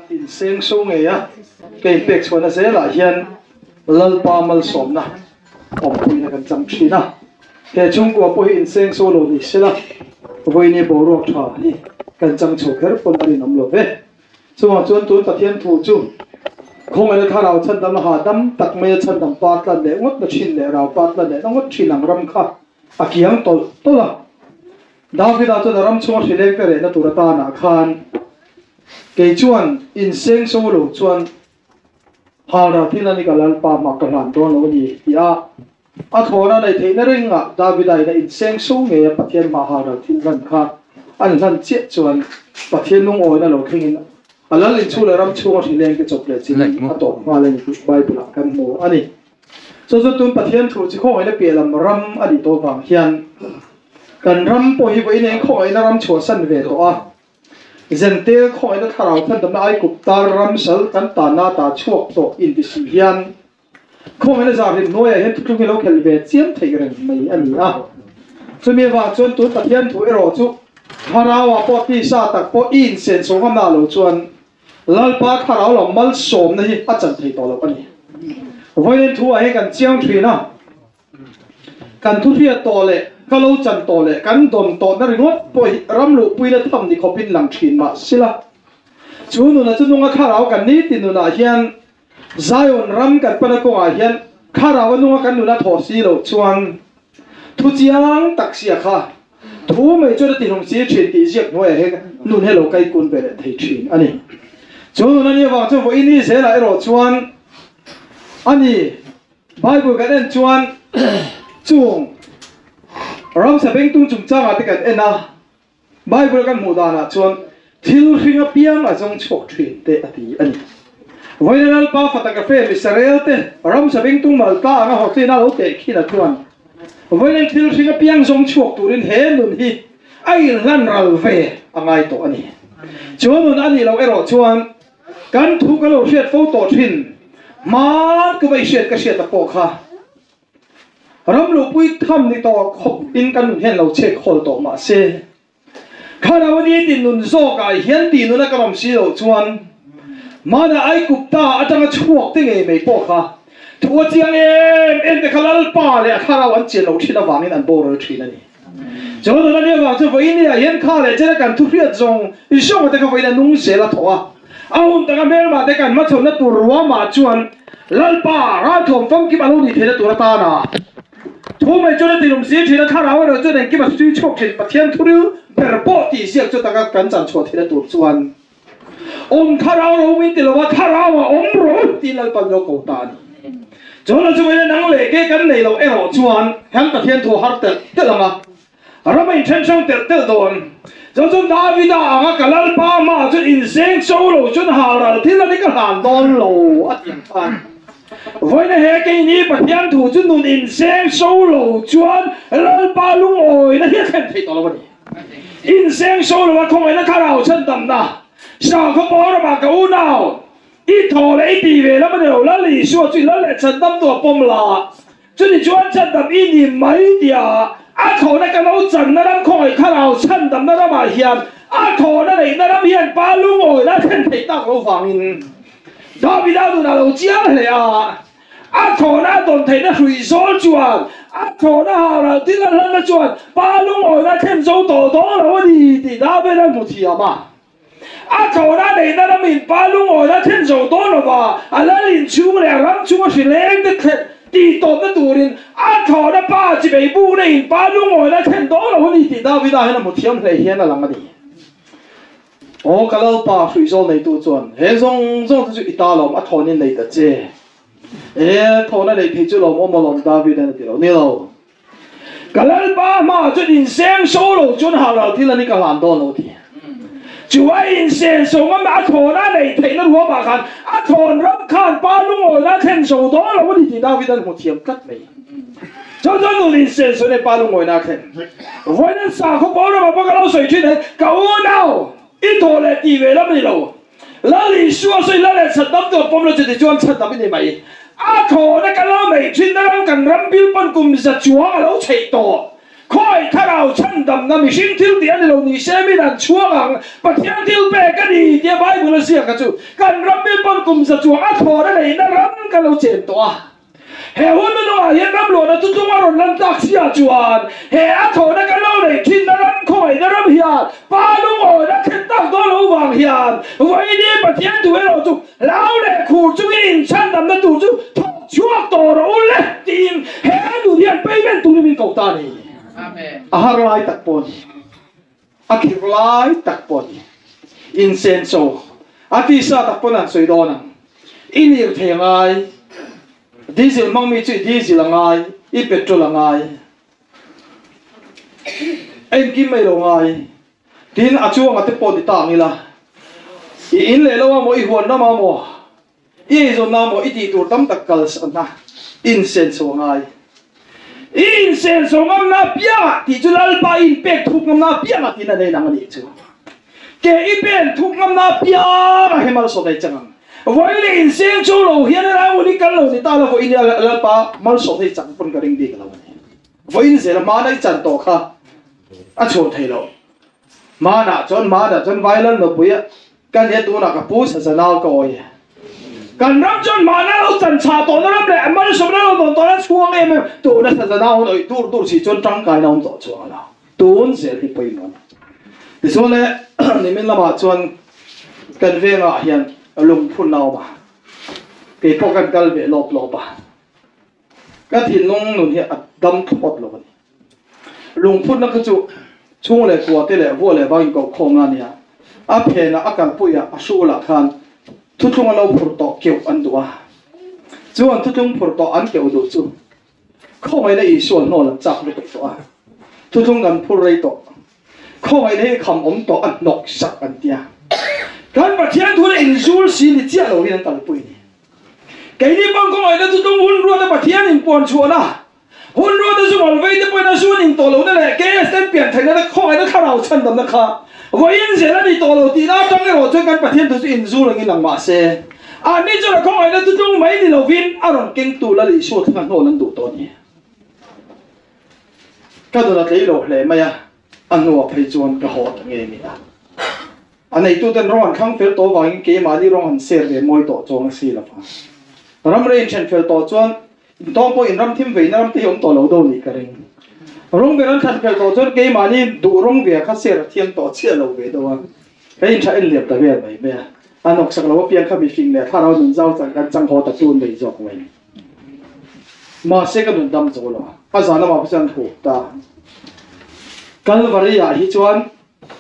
inseng so ngei a, ka inpek chhuahna zelah hian Lalpa malsawmna awmpuina kan chang thin a. He chhungkua pawh hi inseng so lo ni sela, vawiini boruak tha hi kan chang chho kher pawn a rinawm lo ve. Chungah chuan tun Pathian thu chu khawngaihna thlarau chhandam a hahdam tak mai a chhandam par tlan leh ngawt na thin leh rau par tlan leh na ngawt thin ang ram kha a kiang tawlh tawlh a. Davida chuan a ram chhunga hrileng te rehna tur atanah khan kei chuan inseng so lo chuan Hara thil a ni ka Lalpa hma ka hlan dawn lo a ni ti a, a thlawna neih theihna ringah Davida in a inseng so ngei a Pathian hma Hara thil hlan kha an hlan chiah chuan Pathian lungawina lo thlengin a lal inchhung leh ram chhunga hrileng te chawp leh chin a tawp nghal a ni tih Bible ah kan hmu a ni. Chu chu tun Pathian thu chi khawngaihna piah lam ram a nih tawh vang hian kan ram pawh hi vawiin eng khawngaihna ram chhuahsan ve tawh a, Zentel khawngaihna thlarau thandamna Aigupta ram sal kan tanna ata chhuak tawh inti si hian khawngaihna zahrim hnuaiah hian thuthlung hi lo khelh ve chiam theih reng mai a ni a. Chumi avang chuan tun Pathian thu erawh chu thlarauah pawh tisa tak pawh i insen chho ngam na lo chuan Lalpa thlarau lam malsawmna hi a chan thei tawh lo a ni. Vawiin thu ah hian kan chiang thin a. Kan thuhriat tawh leh ka lo chan tawh leh kan dawn tawhna ringawt pawh hi ram luhpuina tham ni khawpin lang thin mah sila. Chu nuna chu nunga thlarau kan ni ti nunah hian Zion ram kan pana kawngah hian thlarau a nunga kan nuna thaw si loh chuan thu chiang tak sia kha thu mai chuan a tihlum si thin tih ziak hnuaiah hian nun hi lo kai kun ve leh thei thin a ni. Chu nun a nih avang chuan vawiin ni zelah erawh chuan a ni. Bible kan en chuan chung ramsa bengtung chungchangah te kan en a, Bible kan hmuh danah chuan thil hring apiang a zawng chhuak thin te a ti a ni. Vawiin Lalpa fata ka fe Israel te ramsa bengtung malta anga hawthlina lo teh khin a chuan vawiin thil hring apiang zawng chhuak turin he nun hi a inhlan ral ve a ngai tawh a ni. Chu nun a nih loh erawh chuan Kan thu ka lo hriat fo tawh thin, hmaan ka va i hriat ka hriat a pawh kha ram luhpui tham ni tawh khawp in kan nun hian lo chek hawl tawh mah se, thlarau a ni ti nun zawk ah hian tih nun a ka ram si loh chuan hmana Aigupta atanga chhuak te ngei mai pawh kha thu a chiang em em te kha Lalpa leh a thlarau an chian loh thin avangin an boral thin a ni. Chu nuna ni avang chu vawiin ni ah hian kha leh chen a kan thu hriat zawng zawng te kha vawiin a nung zel a thawh a. A hun taka hmelmah te kan hmachhawnna tur ruamah chuan Lalpa ralthuam famkim a lo nih theihna tur atana thu mai chuan a tilum si thin a, thlarau erawh chuan engkim a sui chhuak thin Pathian thuril ber pawh tih ziak chu taka kan chan chhuah theihna tur chuan Awm thlarau ro min ti lova thlarau a awm ro tih Lalpan lo ko ta a ni. Chuan a chungin nang leh ke kan nei loh erawh chuan kan Pathian thu a har telh telh ang a, ram a inthen hrang telh telh dawn. Chuan chuan Davida anga ka Lalpa hmaah chuan inseng cho lo chuan hal ral thil a ni ka hlan dawn lo a ti ang khan. Vawiina he keini Pathian thu chu nun inseng cho lo chuan Lalpa lungawina hi a thlen thei tawh lo a ni. Inseng so lo a khawngaihna thlarau chhandamna sakhaw pawl ramah ka unau i thaw leh i ti ve lam a ni lo, Lal Isua chu i lal leh chhandam tu a pawm la, chuni chuan chhandam i ni mai tia a thawhna ka lo channa ram khawngaih thlarau chhandamna ramah hian a thawhna neihna ram hian pa lungawina a thlen theih tak lo vangin Davida nunah lo chiang hle a. A thlawhna a dawn theihna hruih zawl chuan a thlawhna hau ral thil a hlanna chuan pa lungawina a thlen zo tawh dawn lo a ni tih David a hmu thiam a. A thlawhna a neihna ramin pa lungawina a thlen zo dawn lo va, a lal inchhung leh a ram chunga hri leng te thlen tih tawpna turin a thlawhna pa chibei bukna in pa lungawina a thlen dawn lo a ni tih Davida hian a hmu thiam hle hian a lang a ni. Aw ka Lalpa, hruihzawl neitu chuan he zawng zawng te chu i ta lawm, a thawnin nei ta che. E, thawna neih thei chu lawm awm alawm David-an a ti lo. Ni lo. Ka Lalpa hmaah chuan inseng so lo chuan hal ral thil a ni ka hlan dawn lo ti. Chu a insen so ngam a thawna neih theihna ruamah khan a thawn ram khan pa lungawina a thlen zo dawn lo a ni tih David-an hmu thiam tlat mai. Chu chu nun insen sawn e pa lungawina a thlen. Vawiin sakhaw pawl ramah pawh ka lo sawi thin e, ka unau i thaw leh tih ve lam a ni lo. Lal Isua sawi lal leh chhandam tu a pawm lo chu tichuan chhandam i ni mai. A thawhna ka lo neih thin na ram kan ram bil pawn kum za chuang a lo chheih tawh. Khawi thlarau chhandamna mihring thil tih a ni lo ni se min an chhuang ang, Pathian thil pek a ni tia Bible a ziak a chu kan ram min pawn kum za chuang a thlawr a neihna ram kan lo chen tawh a. He hun hnuhnungah hian ram luahna tutung a rawn lan tak sia chuan he a thlawhna kan lo neih thinna ram khawngaihna ram hian pa lungawina thlen tak dawn lo vang hian vawiin Pathian thu erawh chu hlau leh khur chungin inchhandamna tur chu thawk chhuak tawh rawh u le tiin he nun hian payment turin min ko ta a ni. A har lai tak pawh a ni. A khirh lai tak pawh a ni. Insenso a tisa tak pawn an sawi dawn ang. I lirthei a ngai, diesel hmang mi chu i diesel a ngai, i petrol a ngai, engkim mai lo ngai. Tin, a chuanga te pawh ti ta ang ila, i in leh lo a maw, i huan ram a maw, i eizawn a maw, i tih tur tam tak kal na insenso a ngai. I insenso ngamna apiangah tih chu Lalpa i inpek thuk ngamna apiangah tiin a nei nang a nih chu. Ke i pen thuk ngamna apiangah he malsawm ei chang ang. Vawi leh inseng chu lo hian a rai hun i kal lo ni ta la vawiin i Lalpa malsawm hei chang pawn ka ring bik lo a ni. Vawiin zel a hmana i chan tawh kha a chhuah thei lo. Hmanah chuan hmanah chuan Vailal nupui ka nia tunah ka pu sa zanau ka awi. Kan ram chuan hmana lo chan chhah tawhna ram leh malsawmna lo dawn tawhna chhuang em em tuna sa zanau hun awih dur dur si chuan tangkaina awm tawh chuang a lo. Tun zel hi pawimawh a ni. Tichuan le nimin lamah chuan kan vengah hian lungphun a awm a, kei pawh kan kal ve lawp lawp a, ka thinlung nun hi a dam thlawt lo a ni. Lungphunna kha chu chhung leh kua te leh vua leh vang inkohkhawmna a ni a, a phenah a kalpuiah a hrulah khan thuthlung a lo phur tawh keuh an duh a, chu an thuthlung phur tawh an keuh duh chu Khawngaihna Isua hnawl an chak lutuk tawh a, thutlung kan phur rei tawh. Khawngaihna hi kham awm tawh a hnawk sak an tia. Kan Pathian thu leh inzul si ni chiah lo hian an kalpui ni. Keini paw'n khawngaihna thutlung hun ruata Pathian inpuan chhuahna, hun ruata zu malvei te pawhin a zu an in tawh lohna leh KS ten pian theihna te khawngaihna thlarau chhandamna kha vawiin zel a ni tawh lo tihna atang erawh chuan kan Pathian thu chu inzul angin lang mah se, Anni chuan a khawngaihna chu tlung mai ni lovin a rawn kengtu Lal Isua thlenga hnawl an duh tawh a ni. Ka nun a tlei lo hle mai a, a hnuah phei chuan ka haw ta nge ni a. A neituten rawng an thlang fel tawh vangin keimahni rawng han ser ve mawi tawh chuang a si lo va. Ram rei inthen fel tawh chuan intawng pawh inram thim veina ram te hi awm tawh lo deuh nih ka ring. Rawng ber an thlan fel tawh chuan keimahni duh rawng ve kha ser a thiam tawh chiah lo ve deuh a. Ka intha en liam ta vel mai mai a. A nawksak lo apiang kha mifing leh thlarau nun zau chang kan chang haw ta tun mai zawk mai. Mahse ka nun dam zo lo. A zan lamah pawh chuan hup ta. Kalvari ah hi chuan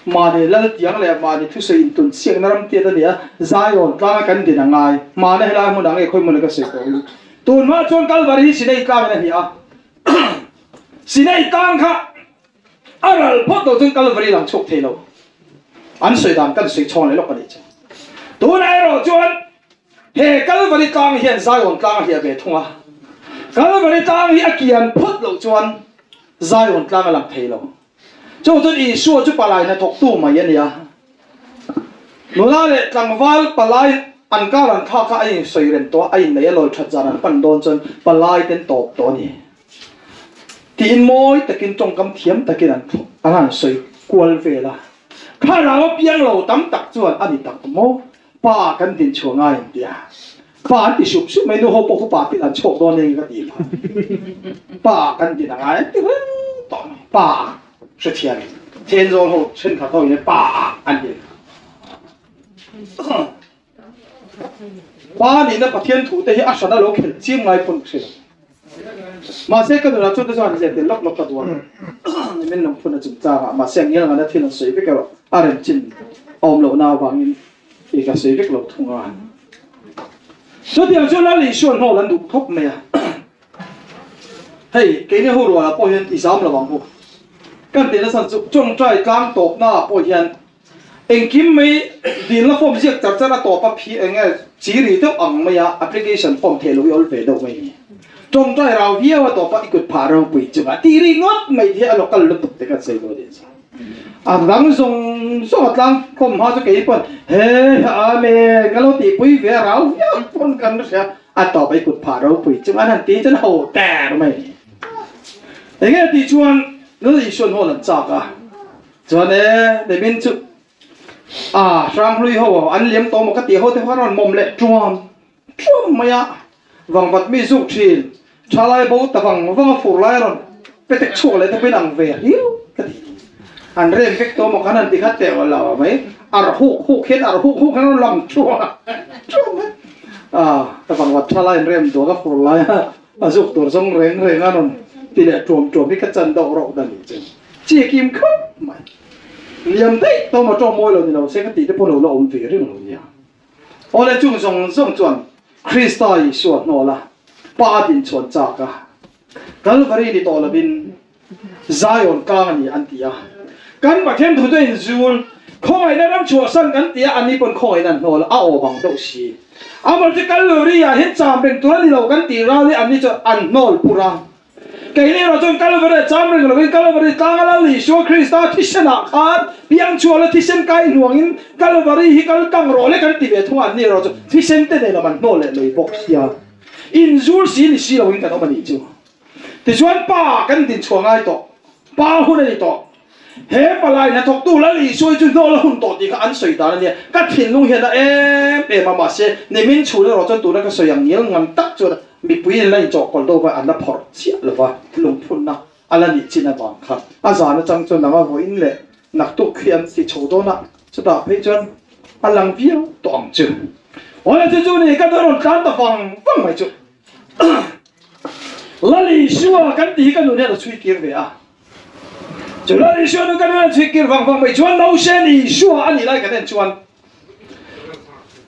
mahni lal tiang leh mahni thusawi intun chhiakna ram tiat a ni a, Zion tlanga kan din a ngai. Mahna helai hmunah nge khawi hmunah ka sawi tawh hi. Tun hma chuan Kalvari hi Sinai tlangin a hnih a. Sinai tlang kha A ral phawt lo chuan Kalvari lang chhuak thei lo. An sawi dan kan sawi chhawng leh lawk a nih chu. Tunah erawh chuan he Kalvari tlang hian Zion tlang a hliah ve thung a. Kalvari tlang hi a kian phawt loh chuan Zion tlang a lang thei lo. Chu chuan Isua chu palai hnathawktu mai a ni a. Nula leh tlangval palai an kar an thlak kha a insawi rem tawh a, a innei a lawi that zan an pan dawn chuan palai ten tawp tawh a ni. Tiin mawi takin tawngkam thiam takin an an han sawi kual vel a. Thlarau a piang lo tam tak chuan a ni tak maw? Pa kan din chhuah ngai an ti a. Pa an ti sup sup mai, nu ho pawh khu pa tin an chhuak dawn eng ka ti phah. Pa kan din a ngai an ti reng tawh mai. Pa hrethiam in Thenzawl ho thenkhat ho in pa an ti. Pa nihna Pathian thu te hi a hran a lo khelh chiam ngai pawn ka hre lo. Mahse ka nunah chuan te chuan zeh tel lawk lawk ka duh a, nimin lungphun a chungchang ah mahse a ngial ngana thil an sawi vek erawh a rem chin a awm lohna avangin i ka sawi vek lo thung a. Chutiang chu Lal Isua hnawl an duh khawp mai a. Hei keini ho rualah pawh hian i zam lo ang u. Kan tihna chhan chu tawngtai tlang tawpna ah pawh hian Engkim mai dilna form ziak char char a tawp a phi eng nge chi ri deuh ang mai a application form theih loh i awl ve deuh mai ni. Tawngtai rau viau a tawp a i kut phah ropui chungah tih ri ngawt mai hi a local lutuk te kan sawi dawn in sa. A dang zawng zawng a tlang khawm hma chu kei pawn he amen ka lo tihpui ve a rau viau pawn kan hria a tawp a i kut phah ropui chungah an han ti chuan ho ter mai. Enge tih chuan. Lal Isuan hawn an chak a, chuan e nimin chu a hranghlui ho an liam tawh maw ka tih ho te khan a rawn mawm leh ṭuam ṭuam mai a, vangvat mi zuk ṭhin thalai bo ta vang vang a fur lai a rawn pe tek chhuak leh te pawhin ang ve riau ka ti. An rem vek tawh maw khan an ti kha teuh lo mai, ar huk huk hian ar huk huk hian a rawn lang ṭuam ṭuam mai a, ka vangvat thalai an rem duak a fur lai a. A zuk tur zawng reng reng a rawn ti leh ṭuam ṭuam hi ka chan deuh rauh dan chu chi kim khawp mai. Liam daih tawm a ṭawng mawi lo ni lo se ka tih te pawh lo la awm ve reng lo nia. Awle chung zawng zawng chuan Krista Isua hnawl a, Pa din chhuan chak a, Kalvari ni tawh lovin Zion tlang a ni an ti a. Kan Pathian thu chu a inzul, khawngaihna ram chhuahsan kan ti a, ani pawn khawngaihna an hnawl a, a awm ang deuh si. Amah chu Kalvari ah hian cham reng tur a ni lo kan tih ral hi anni chuan an hnawl pur a. Keini erawh chuan Kalvari ah cham reng lovin Kalvari tlanga Lal Isua Krista thisen ah khan piang chhuah la thisen kai hnuangin Kalvari hi kal tlang rawh le kan ti ve thung a, anni erawh chu thisen te nen lam an hnawl leh mai bawk sia. Inzul si ni si loin kan awm a nih chu. Tichuan Pa kan dinchhuah ngai tawh, Pa hun a ni tawh. He palai hnathawktu Lal Isua hi chu hnawl a hun tawh tih kha an sawi dan a nia. Ka thinlung hian a em em a, mahse nimin chhun erawh chuan tuna ka sawi ang ngial ngam tak chuan mipui in la inchawhkawlh deuh va, an la phawrh chiah lo va, lungphunna a la nih chin avang kha a zan atang chuan nanga vawiin leh naktuk khi an ti chho dawn a, chutah phei chuan a lang viau tawh ang chu. Awle chu chu ni ka rawn tlan ta vang vang mai chu. Lal Isua kan tih hi ka nun hian a chhui kir ve a. Chu Lal Isua nun ka nun a chhui kir vang vang mai chuan Nausen Isua a nih lai kan en chuan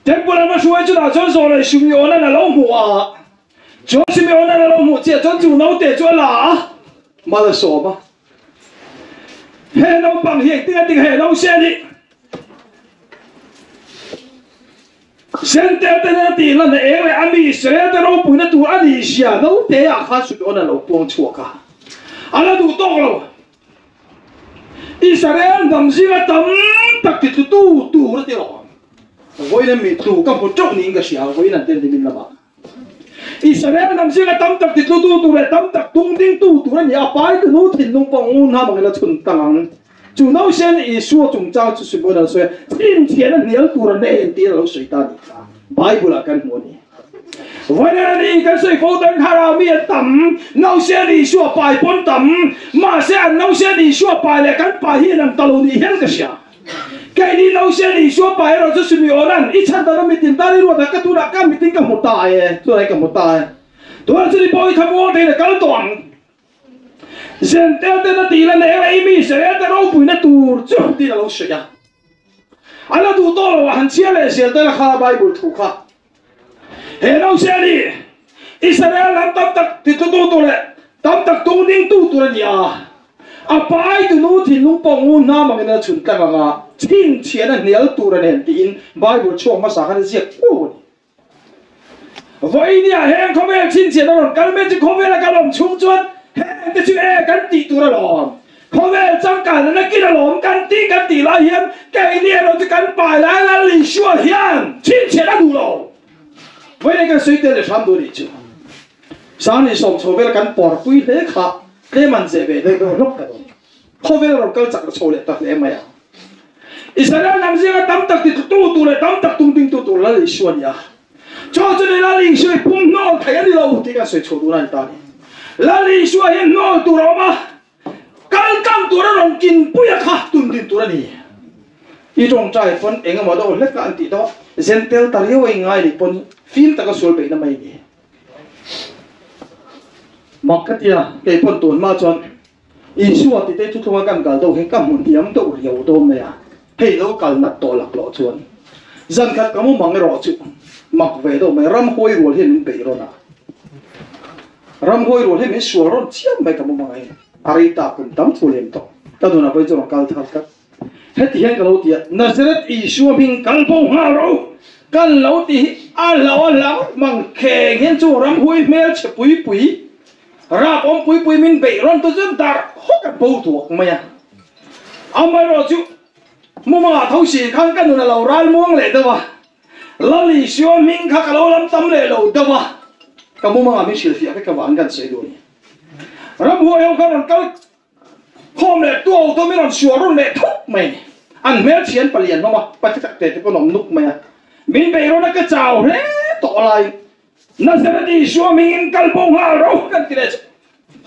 Temple an va hruai chutah chuan Zawlei Simeonan a lo hmu a. Chuan Simeonan a lo hmuh chiah chuan chu naute chu a la a, mal a sawm a. He naupang hi engtin a ti he Nausen hi? Zentel te nen tih lan eng leh a mi Israel te ropuina tur a nih zia naute ah khan Simeon a lo puang chhuak a, a la duh tawk lo. Israel hnam zinga tam tak ti tlutu tur a ti rawh. Vawiin a mi tlu ka hmu teuh niin ka hria, vawiin an tel nimin lamah. Israel hnam zinga tam tak ti tlutu tur leh tam tak tung dingtu tur a ni a, pai tu nu thinlung pawh ngun ham angin a chhun tang ang. Chu nausen Isua chungchang chu Simon a sawi a, chhinchhiahna hnial tur a nei entir a lo sawi ta a nih kha. Bible ah kan hmu a ni. Vawiin a ni kan sawi fo tan thlarau mi an tam, nausen Isua pai pawn tam, mahse an nausen Isua pai leh kan pai hi inang ta lo nih hian ka hria. Keini nausen Isua pai erawh chu Simeona'n i chhan dana mitin tan i ruat a, ka tunah ka mitin ka hmu ta e, tunah hi ka hmu ta e. Tunah chu ni pawh i thamuang theiin a kal tawh ang. Zentel ten a tih la nei a, i mi Israel te ropuina tur chu tih a lo sawi a. A la duh tawh lo a, han chhiar leh zel te la kha Bible thu kha. He nause a ni, Israel lam tam tak titlutu tur leh tam tak tung dingtu tur a ni a. A pai tunu thinlung pawh ngun hnam angin a chhun tlang ang a, chhinchhiahna hnial tur a nen tiin Bible chhuak hmasa khan a ziak kuau a ni. Vawinia heng khawvel chhinchhiahna rawn kal mai chu khawvela kan awm chhung chuan heng te chu e kan tih tur alawm, khawvel changkanna nakin alawm kan tih kan tih lai hian keini erawh chu kan pai lai Lal Isua hian chhinchhiahna duh lo. Vawinia kan sawi tel leh hram duh anih chu. Sangni sawm chho vela kan pawrpui hle kha tlem an zeh ve deuh deuh hlawk ka dawn. Khawvel rawn kal chak la chho leh ta hle mai a. Israel hnam zinga tam tak ti tu tur leh tam tak tung ding tu tur Lal Isua a ni a. Chu chu ni Lal Isua hi pum hnawl thei a ni lo tih kan sawi chhuah duhna a ni ta a ni. Lal Isua hi hnawl tur a awm a, kal tlang tur a rawn kin pui a kha tun din tur a ni. I tawngtai pawn eng emaw deuh hlek a an tih deuh a, zen tel ta riau a ingai nih pawn fim taka sual beihna mai a ni. Mak ka tia, kei pawn tun hma chuan Isua tite chu thunga kan kal deuh hian ka hmu hniam deuh riau dawn mai a, hei lo kal nat tawh lak loh chuan zan khat ka mu mang erawh chu mak ve deuh mai, ramhuai rual hian min beih rawn a, ramhuai rual hian min sual rawn chiam mai ka mu mang hi, a rei ta kum tam thu lem tawh, ka nunah pawh hi chu rawn kal thar tlat. Heti hian ka lo ti a, Nazareth Isua hming kal bo nghal rawh u, kan lo ti hi a hlauh a hlau mang kheng hian chu ramhuai hmelchhe pui pui, Rap awm pui pui min beih rawn tu chu darh hawk a bo duak mai a. Amaherawh chu mumangah tho si khan ka nun a lo ral muang leh deuh a, Lal Isua hming kha ka lo lam tam leh lo deuh a, ka mumangah min hrilhfiah vek avangin kan sawi duh a ni. Ramhuai ho kha rawn kal. Khawm leh tuau to min rawn sual rawn leh thut mai ni. An hmel chhi an palian hlawm a, pati tak te te pawn awm nuk mai a. Min bei rawn a ka chau hle tawh lai. Nazareth Isua hmingin kal bo nghal ro kan ti leh chu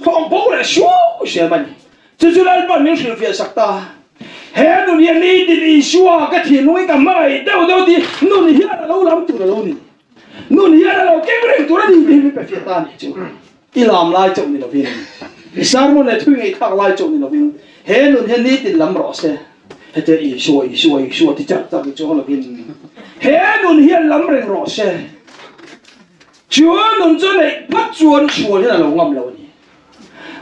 hlawm bo leh suau zel mai ni. Chu chu Lalpan min hrilhfiah sak ta. He nun hian nitin Isua ka thinlungin ka hmangaih deuh deuh tih nun hian a lo lam tur a lo ni. Nun hian a lo keng reng tur a ni tih hi min pe fiah ta a nih chu. I lam lai chauh ni lovin, i sermon leh thui ngaihthlak lai chauh ni lovin, he nun hian nitin lam rawh se. Hete Isua, Isua, Isua ti chak chak i chuang lovin, he nun hian lam reng rawh se. Chu nun chu neih phawt chuan sual hian a lo ngam lo a ni.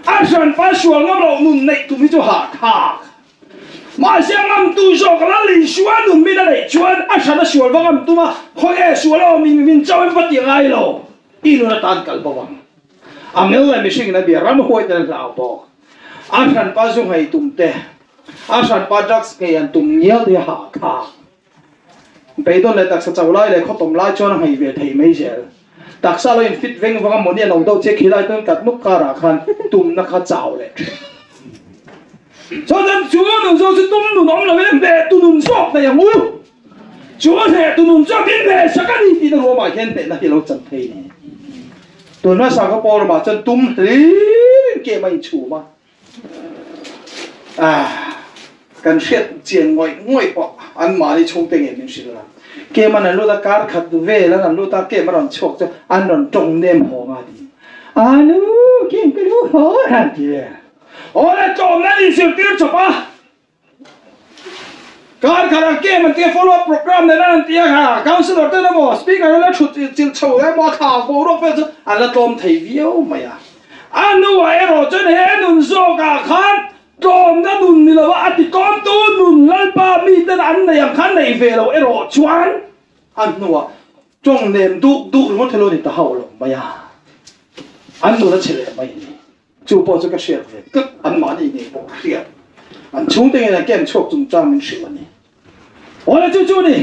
A hranpa sual ngam loh nun neih tum hi chu hahthlak. Mahse a ngamtu zawk Lal Isua nun min a neih chuan a hran a sual va ngam tum a, khawi e sual aw min min chauh em va ti ngai lo. I nun atan kal bo ang. A mel leh mihring in a bia ram huai ten a hlau bawk. A hranpa zu nghei tum te, a hranpa drugs nghei an tum ngial te a hah thlak. Beidawn leh taksa cho lai leh khawtawm lai chuan a nghei ve thei mai zel. Taksa lo in fit veng vang a mawni a lo do che khi lai chuan kat nuk karah khan tumna kha chau leh thin. Chuan chu nun zawk chu tum nun awm lovin hneh tu nun zawk nei ang u. Chu a hneh tu nun chuan min hneh sak a ni tihna ruamah hian hnehna hi a lo chan thei ni. Tun hmasa khaw pawl ramah chuan tum hlirin kem a inchhum a. Ah, kan hriat chian ngawih ngawih pawh anmahni chhungte nge min hrilh a. Kem an an lut a, kar khat vel an an lut a, kem a rawn chhuak chu an rawn tawng nem haw nga ti. Anu, kem ka lu haw an ti ve. Aw le, tlawmna an inzirtir chawp a. Kar khat ah kem an tia follow up program nen an tia kha councillor ten emaw speaker an la thut chilh chho emaw a thla boruak vel chu an la tlawm thei viau mai a. A hnuah erawh chuan he nun zawkah khan tlawmna nun ni lova a ti tlawmtu nun Lalpa miten an nei ang khan nei ve lo erawh chuan a hnuah tawng nem duk duk ringawt hi lo ni ta hauh lo mai a, an nun a chhe leh mai a ni. Chu pawh chu ka hriat ve tlat, anmahni ngei pawh ka hriat. An chhungte ngei an kem chhuak chungchang min hrilh a ni. Awle chu chu ni,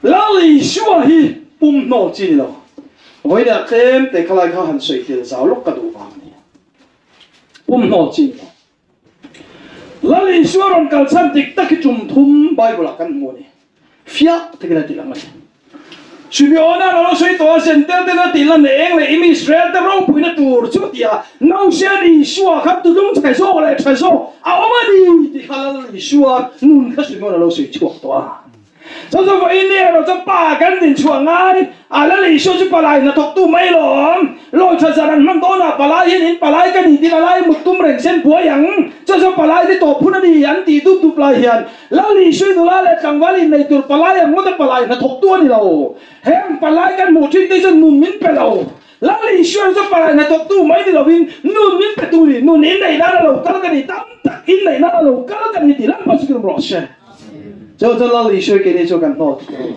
Lal Isua hi pum hnawl chi ni lo. Vawiinah tlem te khalai kha han sawi tel zau lawk ka duh vang a ni. Pum hnawl chi ni lo. Lal Isua rawn kal chhan dik tak hi tum thum Bible ah kan hmu a ni. Fiah takin a ti lang a ni. Simeona a lo sawi tawh a, Zentel ten a tih lan leh eng leh im Israel te ropuina tur chu ti a, Nausên Isua kha tudung chhe zawk leh tha zawk a awm a ni tih kha Lal Isua nun kha Simeona a lo sawi chhuak tawh a. Chu chu vawiin ni erawh chuan pa kan din chhuah ngai a, Lal Isua chu palai hnathawktu mai lawm. Lawi tha zan an hman dawnah palai hian in palai ka ni tiin a lai mut tum reng sen buai ang. Chu chu palai te tawp hun a ni an tih dup dup lai hian Lal Isui nula leh tlangval innei tur palai ang ngawt a palai hnathawktu a ni lo. Heng palai kan hmuh thin te chuan nun min pe lo. Lal Isua chu palai hnathawktu mai ni lovin nun min pe tu ni. Nun inneih nan a lo kal ka ni, tam tak inneih nan a lo kal ka ni tih Lalpa chu tum rawh se. Chu chu Lal Isui keini chu kan hnawt tur.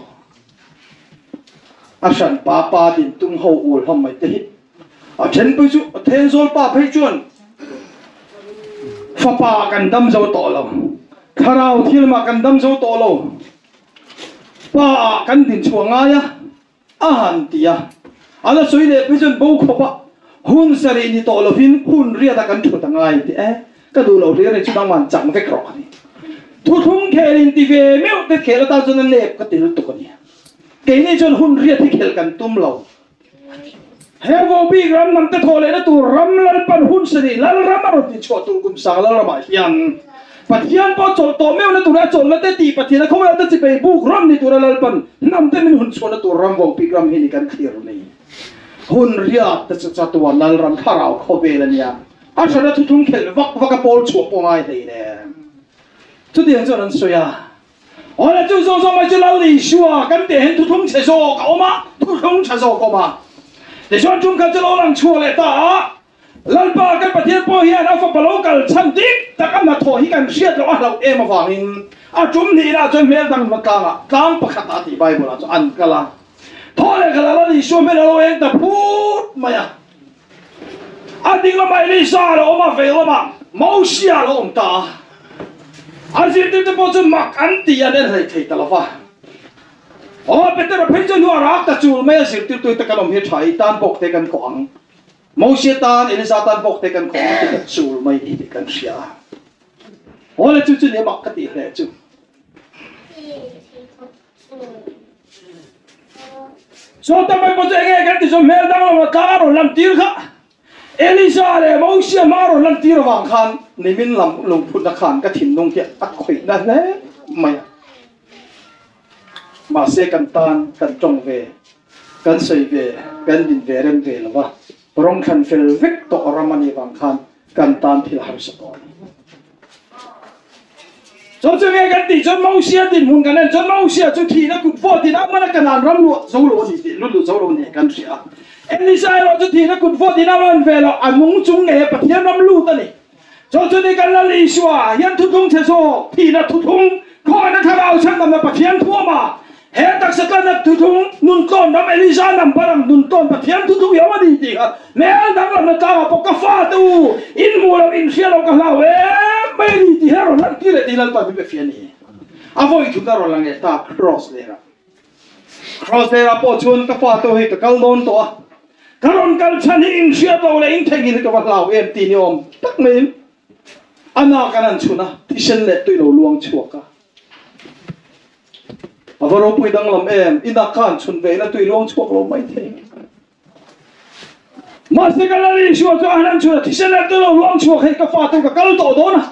A hran pa pa din tum ho ul hlawm mai te hi. A then pui chu a Thenzawl pa phei chuan fapa kan dam zo tawh lo, thlarau thil mah kan dam zo tawh lo, pa ah kan din chhuah ngai a, a han ti a. A la sawi leh phei chuan bo khawp a, hun sarih ni tawh lovin hun riat a kan thut a ngai ti e, ka duh lo hlir a ni chu nangman chang vek rawh a ni. Thuthlung khel in ti ve meuh te khel atan chuan a nep ka ti lutuk a ni. Keini chuan hun riat hi khelh kan tum lo. He Vobik ram hnam te thawh lehna tur ram Lalpan hun sarih Lalram a rawn tichhuah tur kum sang Lalramah hian Pathian pawh chawlh tawh meuhna tura chawlhna te tih Pathian a khawvel te chipei buk ram ni tura Lalpan hnam te min hun chhuahna tur ram Vobik ram hi ni kan thlir ni. Hun riat te chu chatuan Lalram thlarau khawvel a nia. A hrana thuthlung khelh vak vak a pawl chhuah pawh ngai hleinem. Chutiang chuan an sawi a. Awle chu zawng zawng mai chu Lal Isua kan teh hian thuthlung chhe zawk a awm a, thuthlung tha zawk a awm a. Tichuan tum khat chu lo lang chhuak leh ta a, Lalpa kan Pathian pawh hian a fapa lo kal chhan dik tak a hnathawh hi kan hriat loh a hlauh em avangin a tum hnihna chuan hmel dang hma tlangah tlang pakhat ah tih Bible ah chuan an kal a. Thaw leh khala Lal Isua hmel a lo eng ta phut mai a. A ding lamah Elisa a lo awm a, vei lamah Mosia a lo awm ta a. A zirtirte pawh chu mak an ti an en hlei thei ta lo va. Aw, Petera phei chu hnuah rak ta chul mai a, zirtirtute kan awm hi tha i tan bawk te kan kawh ang. Mosia tan, Elisa tan bawk te kan kawh ang ti ta chul mai ni tih kan hria a. Awle chu chu ni mak ka tih hle chu. Saw tam mai pawh chu enge kan ti chu hmel dang lo tlang a rawn lan tir kha. Elisa leh Mosia hma a rawn lan tir avang khan nimin lam lungphutna khan ka thinlung hi a khawihna hle mai a. Mahse kan tan kan tawng ve, kan sawi ve, kan din ve rem ve lo va, rawng thlan fel vek tawh ram a nih vang khan kan tan thil harsa tawh a ni. Chu chu nge kan tih chuan Mosia dinhmun kan en chuan Mosia chu thihna kut vawt in a man a Kanaan ram luah zo lo a ni tih lut luh zo lo ni kan hria a. Elisa erawh chu thihna kut vawt in a man ve lo, a nung chung nge Pathian ram lut a ni. Chu chu ni kan Lal Isua hian thuthlung chhe zawk, thihna thuthlung, khawngaihna thlarau chhandamna Pathian thuama He taksa tlanna thuthlung nun tlawn ram Elija number ang nun tlawn Pathian thuthlung hi a awm a ni tih kha hmel danglamna tlangah pawh ka fate u in hmuh loh in hria loh ka hlau em mai a ni tih hi a rawn lan tir leh tih Lalpa min pe fia a ni. A vawi thutna rawn lang leh ta Cross lerah. Cross lerah pawh chuan ka fate u hei ka kal dawn tawh a, ka rawn kal chhan hi in hriat loh leh in theihnghilh hi ka va hlau em tih ni awm tak maiin a nak an han chhun a, thisen leh tui lo luang chhuak a. A va ropui danglam em? Ina khan chhun ve ina tui luang chhuak lo mai thei. Mahse ka Lal Isua chu a han an chhun a, thisen leh tui lo luang chhuak hei ka fa chu ka kal tawh dawn a.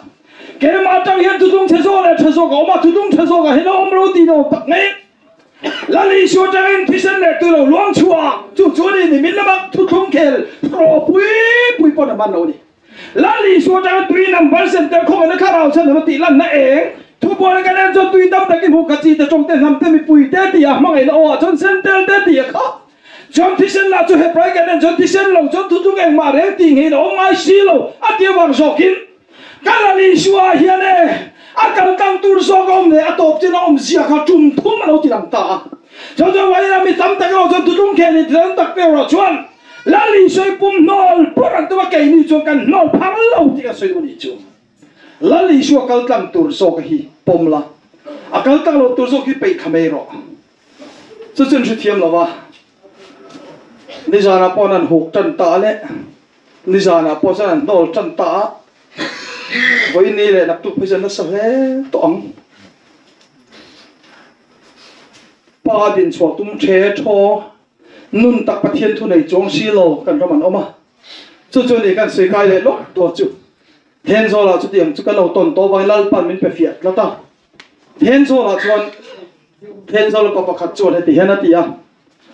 Keimah atang hian thutlung chhe zawk leh tha zawk a awm a, thutlung tha zawkah hian a awm lo tih ni awm tak mai. Lal Isua atangin thisen leh tui lo luang chhuak chu chu a ni ni min lama thuthlung khel ropui pui pawn a man lo a ni. Lal Isua atanga tui number center khawngaihna thlarau chhan emaw tih lanna eng thubuaina kan en chuan tui tam takin hmuh khat chi te tawng te hnam te mipui te tih a hmangaihna aw ah chuan sen tel te tih a kha chuan thisen lah chu Hebrai kan en chuan thisen lo chuan thutlung engmah reng tih ngeiin a awm ngai si lo a tih avang zawkin ka Lal Isua ah hian e a kal tlang tur zawk a awm leh a tawp chin a awm zia kha tum thum a lo ti lang ta a chuan chuan Wailam mi tam tak erawh chuan thutlung khel in tam tak te erawh chuan Lal Isua pum hnawl pawr an tum a, keini chuan kan hnawl phar lo tih ka sawi duh nih chu. Lal Isua kal tlang tur zawk hi pawm la, a kal tlang lo tur zawk hi peih thla mai rawh. Chu chu an hrethiam lo va, nizanah pawh an huk tan ta leh nizanah pawh chuan an hnawl tan ta a, vawiin leh naktuk phei chuan nasa hle tawh ang. Pa dinchhuah tum the thaw. Nun tak Pathian thu nei chuang si lo kan ram an awm a, chu chu ni kan sawi kai leh lawk tur chu. Thenzawlah chutiang chu kan lo tawn tawh avangin Lalpan min pe fiah tlat a. Thenzawlah chuan Thenzawl pa pakhat chuan heti hian a ti a,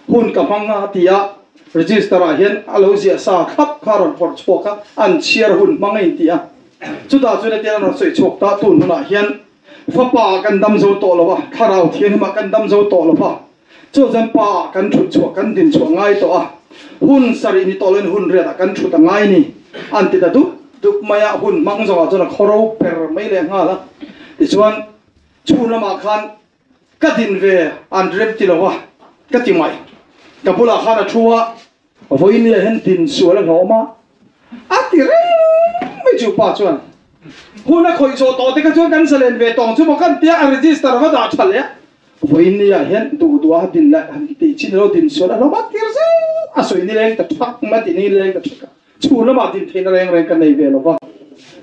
Hun ka hmang a a ti a, register ah hian a lo ziah sa thlap kha a rawn phawrh chhuak a, an chhiar hun hmang a inti a. Chutah chuan heti hian a rawn sawi chhuak ta, tun hunah hian fapa kan dam zo tawh lo a, thlarau thianghlimah kan dam zo tawh lo va, Chu chuan pa kan thut chhuah kan din chhuah ngai tawh a, hun sarih ni tawh loin hun riatah kan thut a ngai ni an ti ta dup dup mai a, hun hmang zawngah chuan a khaw ro per mai leh nghal a. Tichuan chhun lamah khan ka din ve an rem ti lo a, ka ti mai. Ka bulah khan a thu a, vawiin hian din sual a hlawm a, a ti reng mai chu pa chuan. Hun a khawih zawh tawh te kha chuan kan zalen ve tawng chu maw kan tia a register va dah tha leh a. Vawiin ni ah hian duh duh a din leh han tih chin ilo din sual a hlawm a tir zeuh a sawi ni leng ta thak mai tih ni leng ta thak a chhun lamah din theihna reng reng ka nei ve lo va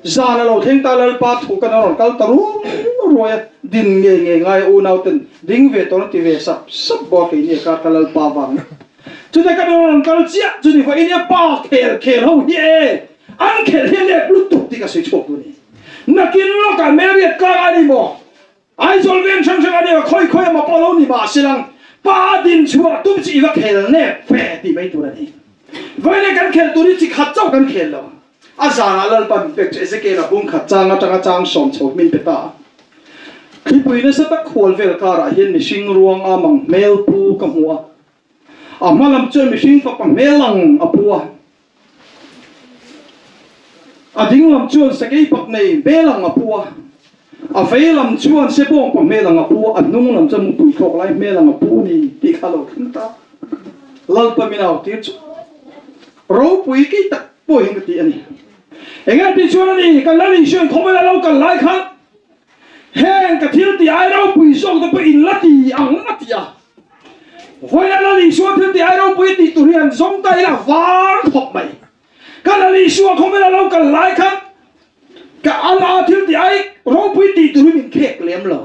zan a lo thleng ta Lalpa thu kan a rawn kal ta ruai ruai a din ngei ngei ngai a unau ten ding ve tawh an ti ve sap sap bawk a keini a kar ka Lalpa vang chutah kan rawn kal chiah chu ni vawiin nia pa khel khel ho hi e an khel hi a nep lutuk tih ka sawi chhuak duh a ni nakin lawkah Marriott tlang a ni maw Aizawl veng hrang hrang a nia, khawi khawi emaw pawh lo ni mah se lang, pa din chhuah tum chi i va khel nep fe tih mai tur a ni. Vawiin kan khel tur hi chi khat chauh kan khel lo. A zanah Lalpa min pek chu Ezekiel-a bung khat chang atanga chang sawm chho min pe ta a. Thlipui nasa tak khual vel karah hian mihring ruang a mang hmel pu ka hmu a. A hma lam chuan mihring fapa hmel ang a pu a. A ding lam chuan sakei pak nei hmel ang a pu a, a vei lam chuan sebawng pa hmel ang a pu a, a hnung lam chuan mupui thlawk lai hmel ang a pu a ni tih kha a lo thleng ta. Lalpa min au tir chu ropui kei tak pawh hian ka ti a ni. Enge tih chuan a ni, kan Lal Isua in khawvel a lo kal lai khan heng ka thil tih ai ropui zawk te pawh in la ti ang a ti a. Vawiin Lal Isua thil tih ai ropui tih tur hian zawng ta ila var khawp mai. Ka Lal Isua khawvela lo kal lai khan ka ala thil tih ai Ropui tih tur hi min khek lem lo.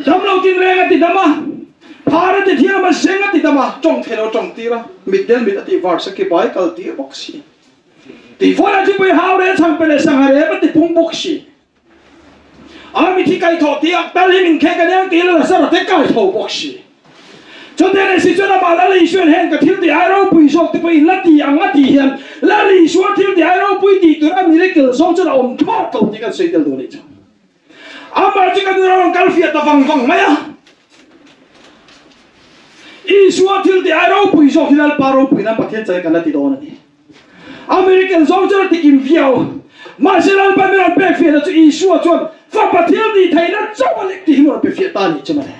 Dam lo tinreng a ti dam a, phar a ti thiam a, zeng a ti dam a, tawng thei lo tawng tir a, mit del mit a tih var saki bai kal tir bawk si. Tih fawn a thipui hau rel chhang pe leh sangha rem a ti pung bawk si. A mithi kai thawh tih ak tal hi min khek a neng tih la Lazara te kai tho bawk si. Chuteh leh si chuan amah Lal Isuain heng ka thil tih ai ropui zawk te pawh in la ti ang a tih hian Lal Isua thil tih ai ropui tih tur a miracle zawng chuan a awm thlawt lo tih kan sawi tel dawn a nih chu. Amah chu ka nuna rawn kal fiah ta vang vang mai a. Isua thil tih ai ropui zawk hi Lalpa ropui nan Pathian chai kan la ti dawn a ni. American zawng chuan a tikim viau. Mahse Lalpa min rawn pek fiahna chu Isua chuan fapa thil tih theihna chauh a lek tih hi min rawn pe fiah ta a nih chu mawle.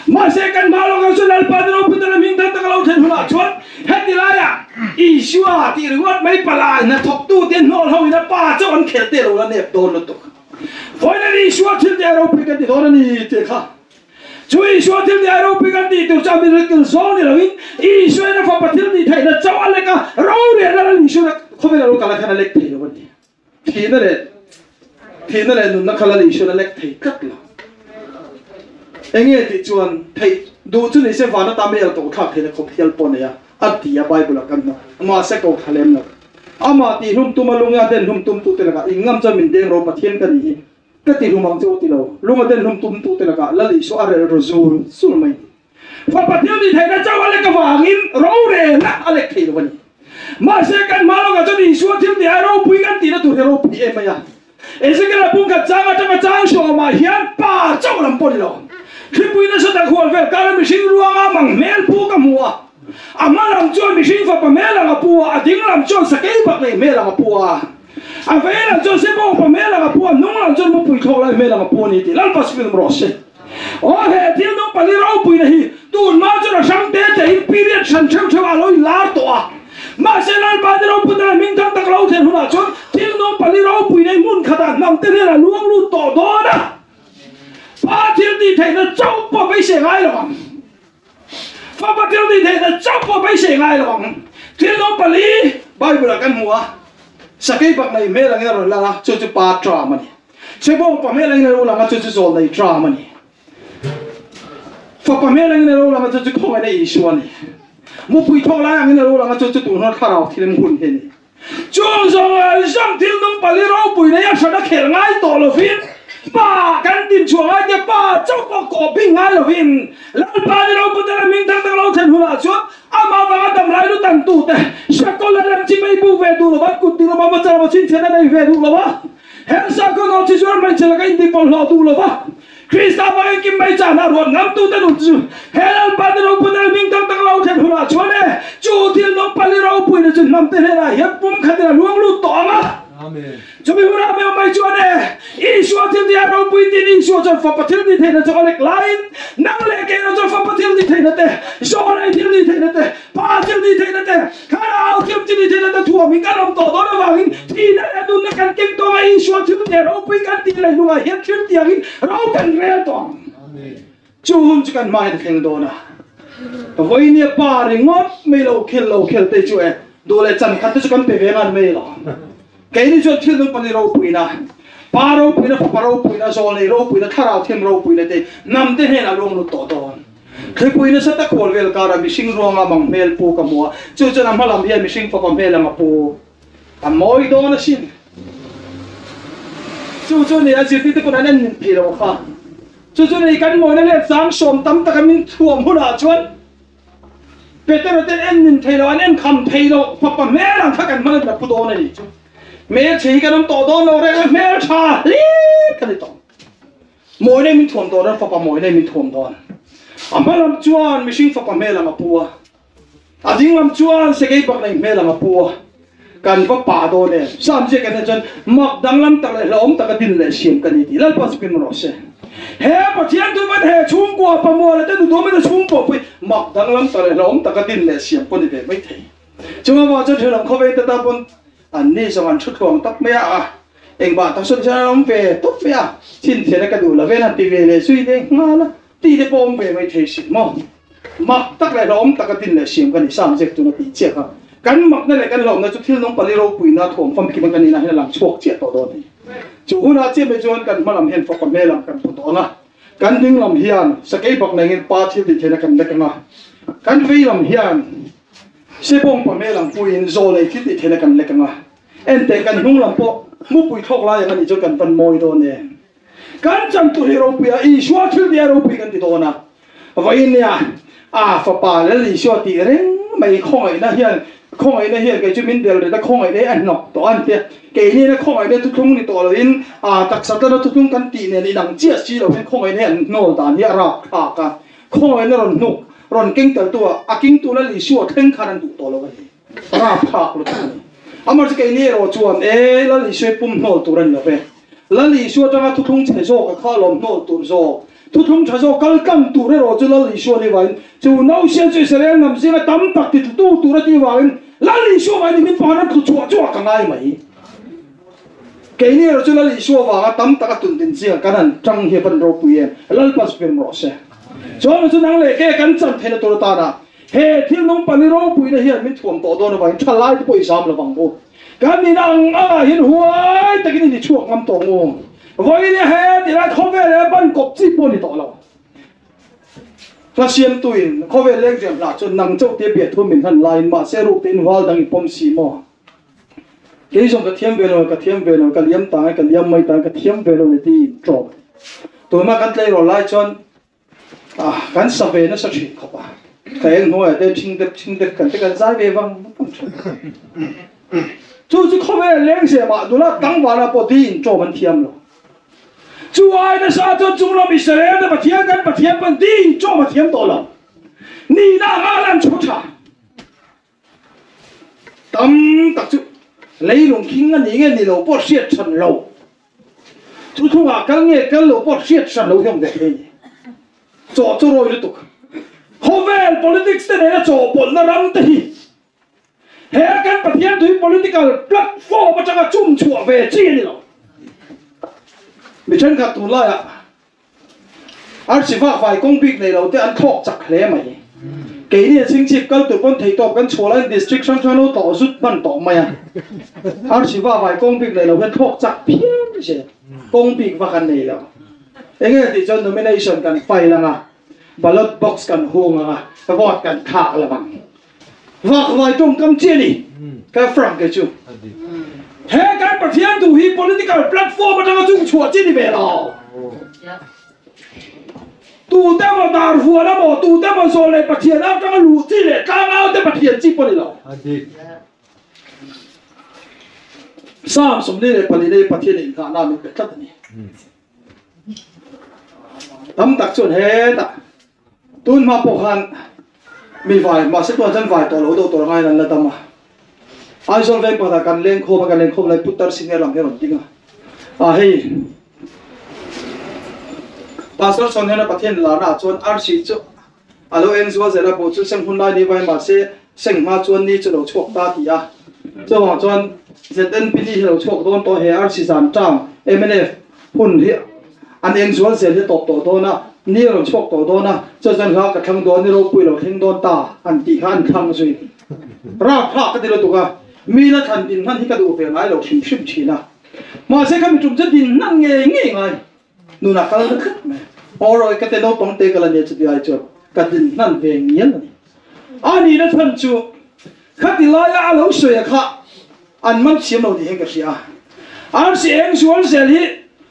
Mahse kan hma lawkah chuan Lalpa ni ropui tana hming dang tak a lo thlen hunah chuan heti laiah Isua tih ringawt mai palai hnathawktute hnawl ho in a pa chauh an khelh te lo la nep dawn lutuk. Vawiin Isua thil tih a ropui kan ti dawn a ni tih kha. Chu Isua thil tih a ropui kan tih tur chu a miracle zawng ni loin Isua in a fapa thil tih theihna chauh a lek a, rorelna lal Isua na khawvel a lo kal a khan a lek thei lo a ni. Thihna leh thihna leh nunna kha lal Isua na lek thei tlat lo. Enge tih chuan theih duh chu nise van ata mel ko thlak theihna khawp hial pawh nei a, a ti a Bible ah kan hmu. Mahse ko thla lem lo. Amah tih hlum tum a lunga den hlum tum tute lakah ingngam chuan min deng ro Pathian ka ni hi. Ka ti hlum ang che u ti lo. Lunga den hlum tum tute lakah Lal Isua a rel ru zul zul mai. Fapa thil tih theihna chauh a lek avangin rorelna a lek thei lo a ni. Mahse kan hma lawkah chuan Isua thil tih ai ropui kan tihna tur hi ropui em mai a. Ezekiel-a pumkhat chang atanga chang sawmah hian pa chauh lam pawh ni lo. Thlipui nasa tak hual vel kara mihring ruanga mang hmel pu ka hmu a. A hma lam chuan mihring fapa hmel ang a pu a, a ding lam chuan sakei bak nei hmel ang a pu a. A vei lam chuan Sebawngpa hmel ang a pu a, hnung lam chuan mupui thlawk lai hmel ang a pu a ni tih Lalpa Spirit rawh se. Aw he thil nung pali ropuina hi tun hma chuan a hrang te te in period hran theuh theuh a lo in lar tawh a. Mahse Lalpa te ropui tana hming thang tak lo thlen hunah chuan thil nung pali ropuina hi hmun khatah hnam te hnenah luang lut tawh dawn a. Pa thil tih theihna chauh pawh beisei ngai lo ang. Fapa thil tih theihna chauh pawh beisei ngai lo ang. Thil nung pali Bible ah kan hmu a, sakei bak nei hmel angin a rawn lang a, chu chu pa tram a ni. Chhebawng pa hmel angin a lo lang a, chu chu zawl nei tram a ni. Fapa hmel angin a lo lang a, chu chu khawngaihna Isua a ni. Mupui thawk lai angin a lo lang a, chu chu tun huna thlarau thilem hun hi a ni. Chung zawng zawng thil nung pali ropui nei a hran a khelh ngai tawh lovin, Pa kan din chhuah ngai te Pa chauh pawh kawh bing ngai lovin, Lalpa ni ropui te leh hming thang tak lo thlen hunah chuan amah vanga damlai lu tan tu te Sakawlh leh lemchi mei bu ve duh lova, kut ding lama va char va chhinchhiat a nei ve duh lova, heng sakhaw nawn chi zuar hmeichhe laka intihpawlhlawh duh lova, Krista vangin kim mai chahna ruat ngamtute nun chu he Lalpa ni ropui leh hming tak tak lo thlen hunah chuan e, chu thil nung pali ropuina chu hnamte hnenah hian pumkhatin a luang lut tawh ang a. Chumi hunah meuh mai chuan e, Isua thil tih a ropui tiin Isua chuan fapa thil tih theihna chu a lek laiin nang leh kei erawh chuan fapa thil tih theihna te, Zawlei thil tih theihna te, Pa thil tih theihna te, Thlarau thil tih theihna te thuamin kan awm tawh dawn avangin thihna leh nunna kan keng tawng a, Isua thil tih ropui kan tih leh hnungah hian thil tiangin ro kan rel tawh ang. Chu hun chu kan hma hian a thleng dawn a. Vawinia pa ringawt mai lo khel lo khel te chu e, duh leh chan khat te chu kan pe ve ngan mai lo. Keini chuan thil nung pahnih ropuina, Pa ropuina, Fapa ropuina, Zawlnei ropuina, Thlarau Thiam ropuina te hnam te hnenah luang lut tawh dawn. Thlipui nasa tak hual vel karah mihring ruanga mang hmel pu ka hmu a, chu chuan a hma lam hian mihring fapa hmel ang a pu. A mawi dawn asin. Chu chu ni a zirtirte pawn an en nin thei lo kha. Chu chu ni kan mawina let sang sawm tam taka min thuam hunah chuan Petera ten en nin thei lo, an en kham thei lo, fapa hmel ang kha kan hmang in la pu dawn a ni chu. Hmelchhe hi kan awm tawh dawn lo reng a, hmeltha hlir ka ni tawh. Mawi nei min thuam dawn a, fapa mawi nei min thuam dawn. A hma lam chuan mihring fapa hmel ang a pu a, a ding lam chuan sekei bak nei hmel ang a pu a, kan va pa dawn em? Sam ziak kan en chuan mak danglam tak leh hlauhawm taka din leh siam ka ni tih Lalpa chu kim rawh se. He Pathian chu van he chhungkua pamuala te nuduam in a chhungkua pui mak danglam tak leh hlauhawm taka din leh siam pawh ni ve mai thei. Chunga vang chuan ṭhenawm khawveng te ta pawn An ni zawng an thu tluang tak mai a, engmah tak sawn chuan an awm ve tawp mai a, chhinchhiahna ka duh lo vel han ti ve leh zui leh nghal a, ti te pawh awm ve mai thei si maw? Mak tak leh hlauhawm taka din leh siam ka ni, Sam ziak tuna tih chiah kha. Kan makna leh kan hlauhna chu thil nung pali ropuina thuam famkim a kan inah hian a lang chhuak chiah tawh dawn a ni. Chu hunah chiah mai chuan kan hma lam hian fapa hmel ang kan hmu tawh ang a, kan ding lam hian sakei bak nengin pa thil tih theihna kan lek ang a, kan vei lam hian sebawng pa hmel ang puiin zawlei thil tih theihna kan lek ang a, enteh kan hnung lam pawh mupui thlawk lai ang a nih chuan kan van mawi dawn em. Kan chan tur hi ropui a, Isua thil tih a ropui kan ti dawn a. Vawiin nia a fapa Lal Isua tih reng mai khawngaihna hian khawngaihna hian kei chu min bel rit a, khawngaihna hi a hnawk tawh a ni tia. Keini na khawngaihna thuthlung ni tawh loin a taksa tana thuthlung kan tih nen inang chiah si lo hian khawngaihna hi an hnawl dan hi a rap thlak a. Khawngaihna rawn hnuk rawn keng tel tu a, a kingtu Lal Isua thleng khan an duh tawh lo a ni. Rap thlak lutuk a ni. Amaherawhchu keini erawh chuan e Lal Isua hi pum hnawl tur a ni lo ve. Lal Isua atanga thuthlung chhe zawk a kha lawm hnawl tur zawk. Thuthlung tha zawk kal tlang tur erawh chu Lal Isua ni vangin chu nausian chu Israel hnam zinga tam tak ti tlutu tur a tih vangin Lal Isua vangin nimin pakhat an tlu chhuah chhuah ka ngai mai. Keini erawh chu Lal Isua vanga tam tak a tun din chiang kan han tang hi a van ropui em. Lalpa chu hmel rawh se. Chuan chu nang leh ke kan chan theihna tur atana he thil nung pali ropuina hian min thuam tawh dawn avangin tha lai te pawh i zam lovang u. Kan in ang angah hian huai takin in i chhuak ngam tawh ngu. Vawiin he tilai khawvel he ban kawp chi pawh a ni tawh lo. Hla siamtuin khawvel leng riam hlah chuan nang chauh te biahthu min hlan laiin mahse ruk tein val dang i pawm si maw? Kei zawng ka thiam ve lo, ka thiam ve lo, ka liam ta ngai, ka liam mai ta ngai, ka thiam ve lo le tiin tlawm. Tuna kan tleirawl lai chuan Kan sa ve nasa thin khawp a, ka eng hnuaiah te thing dep thing dep kan te kan zai ve vang vang thin. Chu chu khawvel leng zeh mah nula tlangvala pawh di in ṭawm an thiam lo. Chu ai nasa chuan chunglam Israel te Pathian kan Pathian pawn di in ṭawm a thiam tawh lo. Nihna anga lan chho ṭha. Tam tak chu leilung khing a ni nge ni lo pawh hriat hran lo. Chu thungah kal nge kal lo pawh hriat hran lo hian ve thei a ni. Chaw chu rawi lutuk. Khawvel politics te nena chawhpawlhna ram te hi he kan Pathian tui political platform atanga chum chhuah ve chi a ni lo. Mi thenkhat tunlaiah Arsi vak vai kawng bik nei lo te an thlawk chak hle mai. Keini a chingchip kal tur pawn theihtawp kan chhuah laiin district hrang hrang lo tawh zut hman tawh mai a. Arsi vak vai kawng bik nei lo hian thlawk chak phian zel. Kawng bik vak an nei lo. Enge tih chuan nomination kan file anga, ballot box kan hung anga, vote kan thlak lo ang. Vak vai tawngkam chi a ni. Ka frank kei chu. He kan Pathian duh hi political platform atanga chung chhuah chi ni ve lo. Tute emaw dar huan emaw, tute emaw zawl leh Pathian atanga luh chi leh tlangau te Pathian chi pawh ni lo. Psalm 44 hi Pathian inghahna min pe tlat a ni. Tam tak chuan hetah tun hma pawh khan mi vai mahse tunah chuan vai tawh lo deuh tawh ngaiin an la dam a. Aizawl veng pakhatah kan leng khawm a, kan leng khawm lai Putar Senior lam hi a rawn ding a. Ah hei Pastor Chhawn hian a Pathian larna ah chuan arsi chu a lo eng zual zel a, buh chu seng hun lai ni vai mahse seng hma chuan ni chu lo chhuak ta ti a. Chuvang chuan ZNPD hi lo chhuak dawn tawh he arsi zan tang mnf hun hi an eng zual zel hi tawp tawh dawn a, ni a rawn chhuak tawh dawn a, chuan chuan hla ka thlang dawn, ni ropui lo thleng dawn ta an tih kha an thlang zui. Rap thlak ka ti lutuk a, mi la thlan din hman hi ka duh ve ngai lo hrim hrim thin a, mahse kha mi tum chu din hman ngei ngei ngai. Nunah kal na tlat mai. Aw rawi ka te naupang te ka la nia chuti ai chuan ka din hnan ve ngial a ni. A nihna chhan chu khati laia a lo sawi a kha an man thiam lo ni hian ka hria a. Arsi eng zual zel hi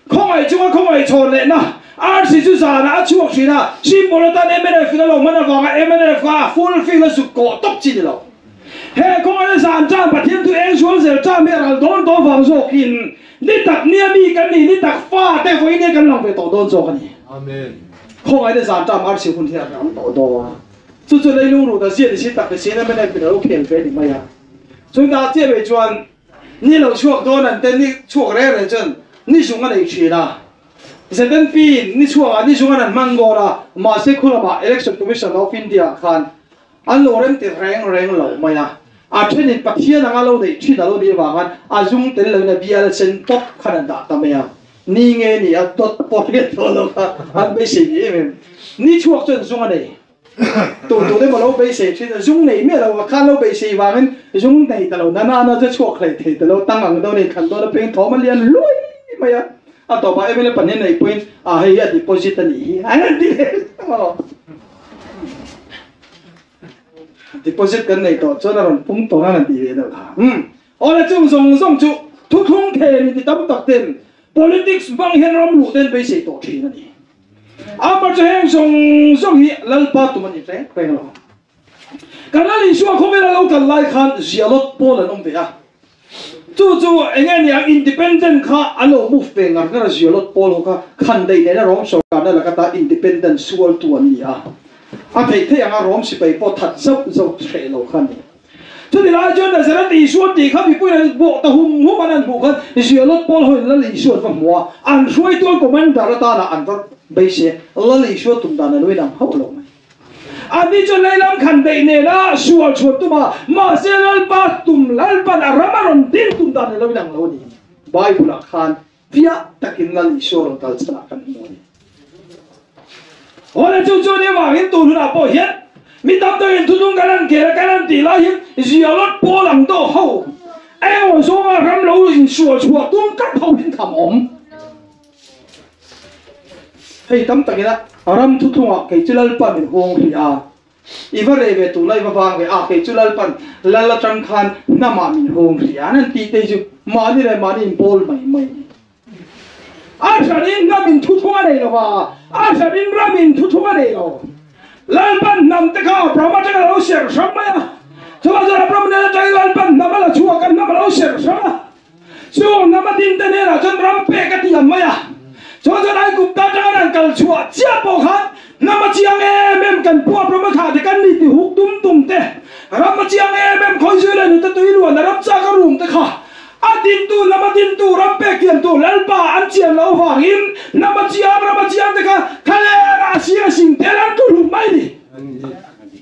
khawngaih chunga khawngaih chhawn lehna arsi chu zanah a chhuak thin a, symbol atan mnf in a lo hman avanga mnf kha a full fill a zuk kawh tawp chi ni lo. He khawngaihna zan tan Pathian chu eng zual zel tan hi a ral dawn tawh vang zawkin ni tak nia mi kan nih ni tak fa te vawiin hian kan lang ve tawh dawn zawk a ni. Amen. Khawngaihna zan tan arsi hun hi a ral tawh dawn. Chu chu leilung ruh ta zia ni si tak ni si in mnf in a lo khel ve ni mai a. Chu ta chiah mai chuan ni lo chhuak dawn an te ni chhuak reng reng chuan ni zung a nei thin a. ZNP in ni chhuak ah ni zung an han hmang dawn a mahse khu lamah Election Commission of India ah khan An lo rem ti reng reng lo mai a, a thenin Pathian anga lo neih thin a lo nih avangin a zum tel loin a bial sen tawp khan an dah ta mai a, ni nge ni a dawt pawh hriat tawh lo kha an beisei ni em em. Ni chhuak chuan zung a nei. Tu tu te maw lo beisei thin a, zung nei miah lo a khan lo beisei vangin zung nei ta lo nana na chu chhuak hlei thei ta lo, tang ang dawn a inthlan dawn a peng thawm a lian luai mai a, a tawpah MLA pahnih neih pawhin a hei hi a deposit a nih hi an han ti leh maw. Deposit kan nei tawh chuan a rawn pung tawh nan an tih ve deuh kha. Umm awle chung zawng zawng chu thuthlung thei ni ti tam tak ten politics hmang hian ram luh ten beisei tawh thin a ni. Amah chu heng zawng zawng hi Lalpa tum a ni reng reng lo. Kan Lal Isua khawvela lo kal lai khan zialawt pawl an awm ve a. Chu chu eng nge ni ang independent kha an lo move ve ngar ngar a zialawt pawl ho kha khan daih nena Rom sorkarna laka ta independent sualtu an ni a. A theih theih anga Rom sipai pawh that zauh zauh hreh lo kha a ni. Chuti lai chuan Nazareth Isua tih kha mipui an bawh ta hum hum an an hmuh khan Zialawt pawl hoin Lal Isua an va hmu a, an hruaitu an commander atana an va beisei a, Lal Isua tum dan a lo inang hauh lo mai. Ani chu leilam khan daih nena sual chhuan tum a, mahse Lalpa tum Lalpan a ram a rawn din tum dan a lo inang lo a ni. Bible ah khan fiah takin Lal Isua rawn kal chhan ah kan hmu a ni. Awle chu chu ni avangin tun hunah pawh hian mi tam takin thuthlung kan han kel a kan han tih lai hian zialawt pawl ang dawh ho engemaw zawnga ram lo insual chhuah tum tlat ho hin tham awm. Hei tam takin a ram thuthlungah kei chu Lalpa min huang hrih a, i va reh ve tuna i va vang ve a, kei chu Lalpan lal atang khan hnamah min huang hrih a, an han tih te hi chu mahni leh mahni inpawl mai mai a ni. A hranin hnam in thuthlung a nei lo va, a hranin ram in thuthlung a nei lo. Lalpan hnam te kha Abraham atanga lo serh hrang mai a, chuvang chuan Abraham nen atangin Lalpan hnam a la chhuak a, hnam a lo serh hrang a. Chung hnam a ding te hnenah chuan ram pek a ti ang mai a, chuan chuan Aigupta atanga an kal chhuah chiah pawh khan hnam a chiang em em kan pu Abraham a thlah te kan ni ti huk tum tum te, ram a chiang em em khawi zui leh nute tui luan a ram chak a rum te kha a dintu hnam a dintu ram pek thiamtu Lalpa an chian loh avangin hnam a chiang ram a chiang te kha thlaler ah a sir a sing tel an tlu hlum mai ni.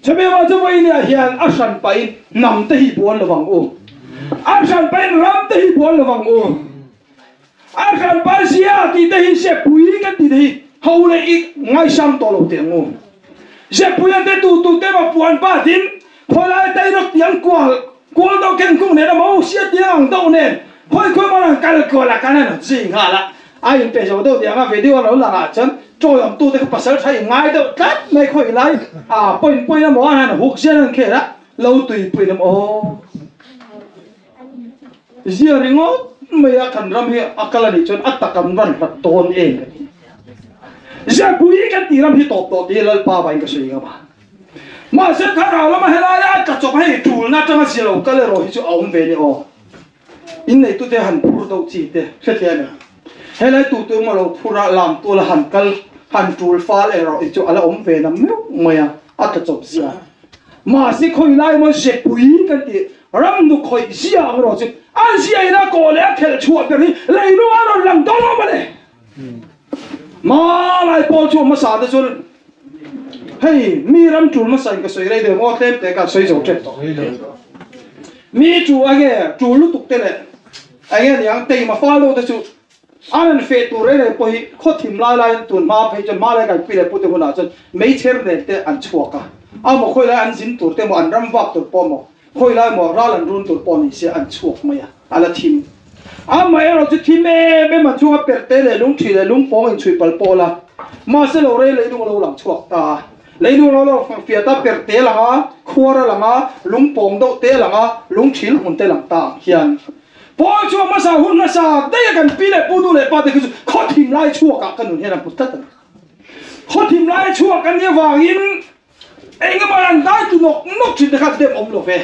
Chumi chu vawiin hian a hran pahin hnam te hi buan lovang u. A hran pahin ram te hi buan lovang u. A hran pa zia tih te hi zepui kan tih te hi ho leh i ngaisang tawh lo teh ang u. Zepui an te tu tu te ma puan pa tin khawilai tai rawk tiang kual kual deuh ken kung nen a mo sia tiang ang deuh nen khawi khawi man an kal kual a kan an zing nghal a. A in pe zo deuh tiang a video lo lang ah chuan chawi awm tu te kha pasal tha in ngai deuh tlat mai khawi lai a point point emaw an han huk zian an khel a. Lo tuipui lam aw. Zia ringawt mai a kan ram hi a kal a nih chuan a tak an rawn hlat dawn em ka ti. Zepui kan tih ram hi tawp tawh tih hi Lalpa vangin ka sawi ngam a. Mahse thlarau lama helaia a tla chawp hei tulna atanga zia lo kal erawh hi chu a awm ve ni aw. Inneitute han phur deuh chi te hrethiam em? Helai tu tu emaw lo phur a lam tuala han kal han tul fal erawh hi chu a la awm ve na meuh mai a, a tla chawp zia. Mahse khawi lai emaw zepui kan tih ram nu khawih zia ang erawh chu a zia in a kawh leh a khelh chhuah ber hi leilung a rawn lang dawn awm a ni. Ma lai pawl chu hmasa te chuan hei mi ram tul hmasa in ka sawi rei deuh maw tlem te ka sawi zo tep tawh. Mi chu enge tul lutuk te leh enge niang teima fal deuh te chu an han feh tur reng reng pawh hi khaw thim lai laiin tun hma phei chuan hma lai kan pi leh pu te hunah chuan meichher nen te an chhuak a, a maw khawi lai an zin tur te maw an ram vak tur pawh maw khawi lai maw ral an run tur pawh ni se an chhuak mai a, a la thim. Amaherawh chu thim em em a chunga perh te leh lungṭhi leh lungpawng inchhui pal pawh la, mahse lo rei leilung a lo lang chhuak ta a. Leilung lo lo fiah ta perh te lang a, khuar a lang a, lungpawng deuh te lang a, lungṭhil hmun te lang ta ang hian. Paul chu a hmasa hun hmasa daih a kan pi leh pu nu leh pa te khi chu khaw thim lai chhuakah ka nun hian a hmu tlat a ni. Khaw thim lai chhuak an nih avangin engemaw an dai tu nawk nawk thin te kha dem awm lo ve.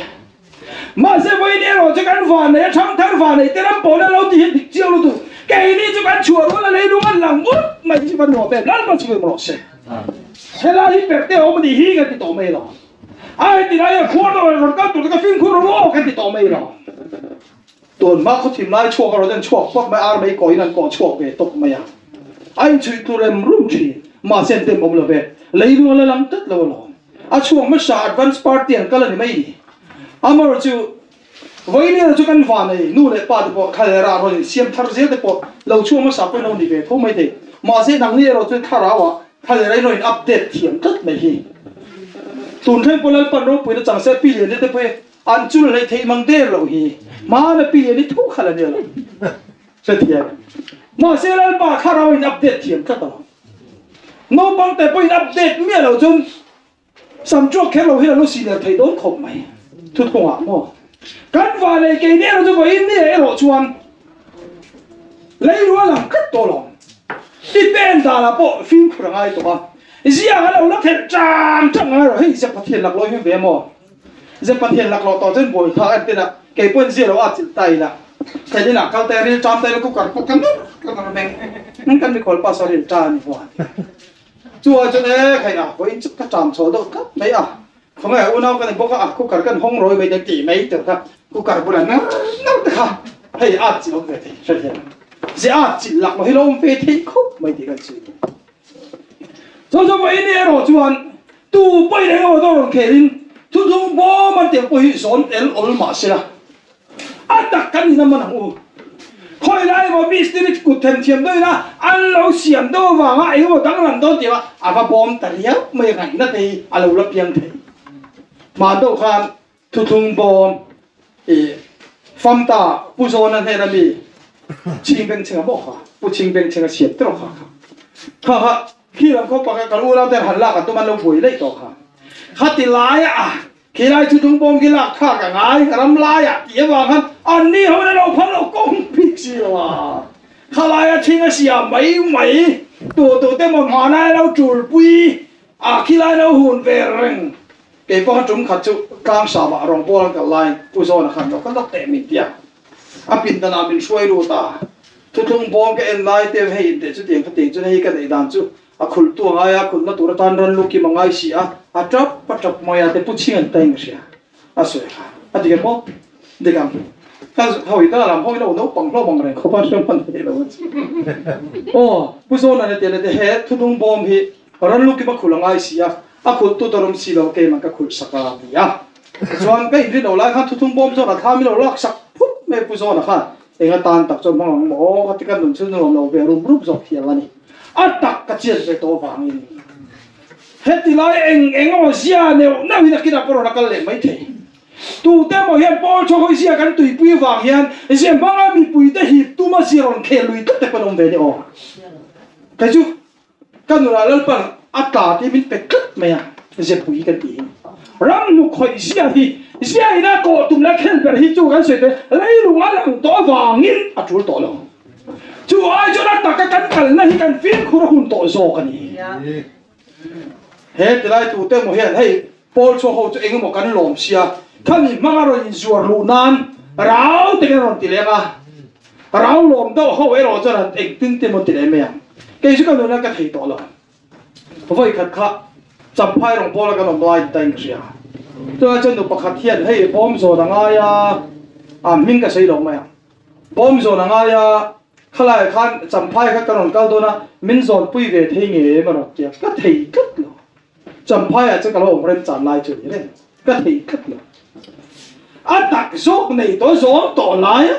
Mahse vawiin erawh chu kan van nei a thangthar van nei te ram pawn a lo ti hi dik chiang lutuk. Keini chu kan chhuah rual a leilung an lang ut mai chu va nuam em Lalpa chu emaw rawh se. Helai hi perh te awm a nih hi kan ti tawh mai lo. A heti lai a khuar deuh rawn kal tur te ka fimkhur rawh aw kan ti tawh mai lo. Tun hma khaw thim lai chhuak a rawn en chhuak pawp mai ar mai kawiin an kawh chhuak ve tawp mai a. A inchhuih tur rem rum thin. Mahse an tem awm lo ve. Leilung a la lang tlat lo alawm. A chhuak hmasa advance party an kal a ni mai ni. Amaherawh chu vawiin chu kan va nei nu leh pa te pawh thlalera rawn insiam thar zel te pawh lo chhuak hmasa pawhin lo ni ve tho mai thei. Mahse nangni erawh chu thlarau ah thlalera in rawn in update thiam tlat mai hi. Tun thleng pawh Lalpan ropuina chang se pi lian te pawh hi an chul hleih theih mang der loh hi. Hmana pi lian hi thu khalh a nia lo. Hrethiam. Mahse Lalpa thlarau in update thiam tlat ang. Naupang te pawhin update miah lo chuan sam chuak kher lo hian a lo siner thei dawn khawp mai. Thuthungah maw? Kan vanei kei nen erawh chu vawiin ni erawh chuan leirual ang tlat tawh lo. I pen danah pawh fimkhur a ngai tawh a. Ziak a lo la thelh chang chang ngai rawh. Hei Zep Pathian laklawh hi ve maw? Zep Pathian laklawh tawh chuan buai thlak en tinah kei pawhin zia lo a chilh ta ila. Thlen inah kal te ril ṭam te ila cooker pawh ka nawr ka nawr meng. Nang kan mikhual pa saw ril ṭa a ni huan. Chu ai chuan e khai a vawiin chu ka ṭam chho deuh tlat mai a. Khawngaih unau kan in bawk a, a cooker kan hawng rawi mai te tih mai tur kha cooker bulah nawr nawr te kha hei a chilh awm ve thei hrethiam. Zia a chilh laklawh hi lo awm ve thei khawp mai tih kan sawi. Chu chu vawiin erawh chuan tu pawhin eng emaw dawn rawn khelin thuthlung bawm an tih pawh hi zawn el awl mah se la, a tak kan in a man ang u. Khawi lai emaw mistiri kut them thiam deuhin a an lo siam deuh avanga eng emaw danglam dawn tih a a va bawm ta riau mai a ngaihna te hi a lo la piang thei. Hmaan deuh khan Thuthlung bawm i famta Pu Zawna hnena mi Chhing Bengchhenga maw kha? Pu Chhing Bengchhenga siam te rawh kha kha. Kha kha khi lam khaw pakhat kan unau ten han lak an tum an lo buai daih tawh kha. Khati laia a khi lai thuthlung bawm khi lak thlak a ngai ram laia tih avang khan anni ho in a lo phal lo kawng bik si lo a. Kha laia thing a siam mai mai tu tu te maw hmanai a lo tulpui a khi lai lo hun ve reng. Kei pawh a tum khat chu tlang samah rawng pawl an kal laiin Pu Zawna khan lo ka lawk teh min ti a, a pindanah min hruai lut a, thuthlung bawm ka en lai te hei inteh chutiang khatiang chuan hei ka neih dan chu a khulh tu a ngai a, khulhna tur atan ran lu kim a ngai si a, a tap a tap mai a te Pu Chhing an taing ka hria a sawi kha a dik em maw? Dik ang. Ka hawi ta lam hawi lo naupang hlawm ang reng khawp a hre hman thei lo a chu. Aw Pu Zawna ne tiang te he thuthlung bawm hi ran lu kim a khulh a ngai si a, A khulh tu dawr awm si lo keimah ka khulh sak a ti a. Tichuan ka inrin lo lai khan thuthlung bawm chuan a thla min lo lak sak phut mai Pu Zawna khan eng atan tak chuan hmang ang maw aw ka ti ka nun chu nuam lo ve rum rup zawk thiam a ni. A tak ka chiat ve tawh avangin heti lai eng eng emaw zia neuh neuh in a kinah pawh rawn a kal leh mai thei. Tute emaw hian Paul chawkhawi zia kan tuipui vang hian zia hmanga mipuite hip tuma zia rawn khel lui tlat te pawh an awm ve ni aw. Kei chu Ka nunah Lalpan a tla tih min pe tlat mai a, zepui kan tih hi. Ram hnuk khawih zia hi, zia ina kawh tum leh khel ber hi chu kan sawi te leilung a lang tawh avangin a tul tawh lo. Chu ai chuan a taka kan kalna hi kan fimkhur a hun tawh zawk a ni. He tilai tute emaw hian hei Paul chhuak ho chu engemaw kan lawm sia, khami hmanga rawn inzuar luh nan rau takin a rawn ti leng a. Rau lawm deuh ho erawh chuan han engtin te maw ti leh mai ang. Kei chu ka nuna ka thei tawh lo. Vawi khat kha Champhai rawng pawla kan awm lai ta in ka hria. Chulai chuan nu pakhat hian hei bawm zawn a ngai a, a hming ka sawi lo mai ang. Bawm zawn a ngai a, khalaiah khan Champhai kha ka rawn kal dawn a, min zawnpui ve thei nge em a rawn ti a, ka thei tlat lo. Champhaiah chuan ka lo awm rem chan lai chu ni reng, ka thei tlat lo. A tak zawk nei tawh zawm tawh lai a,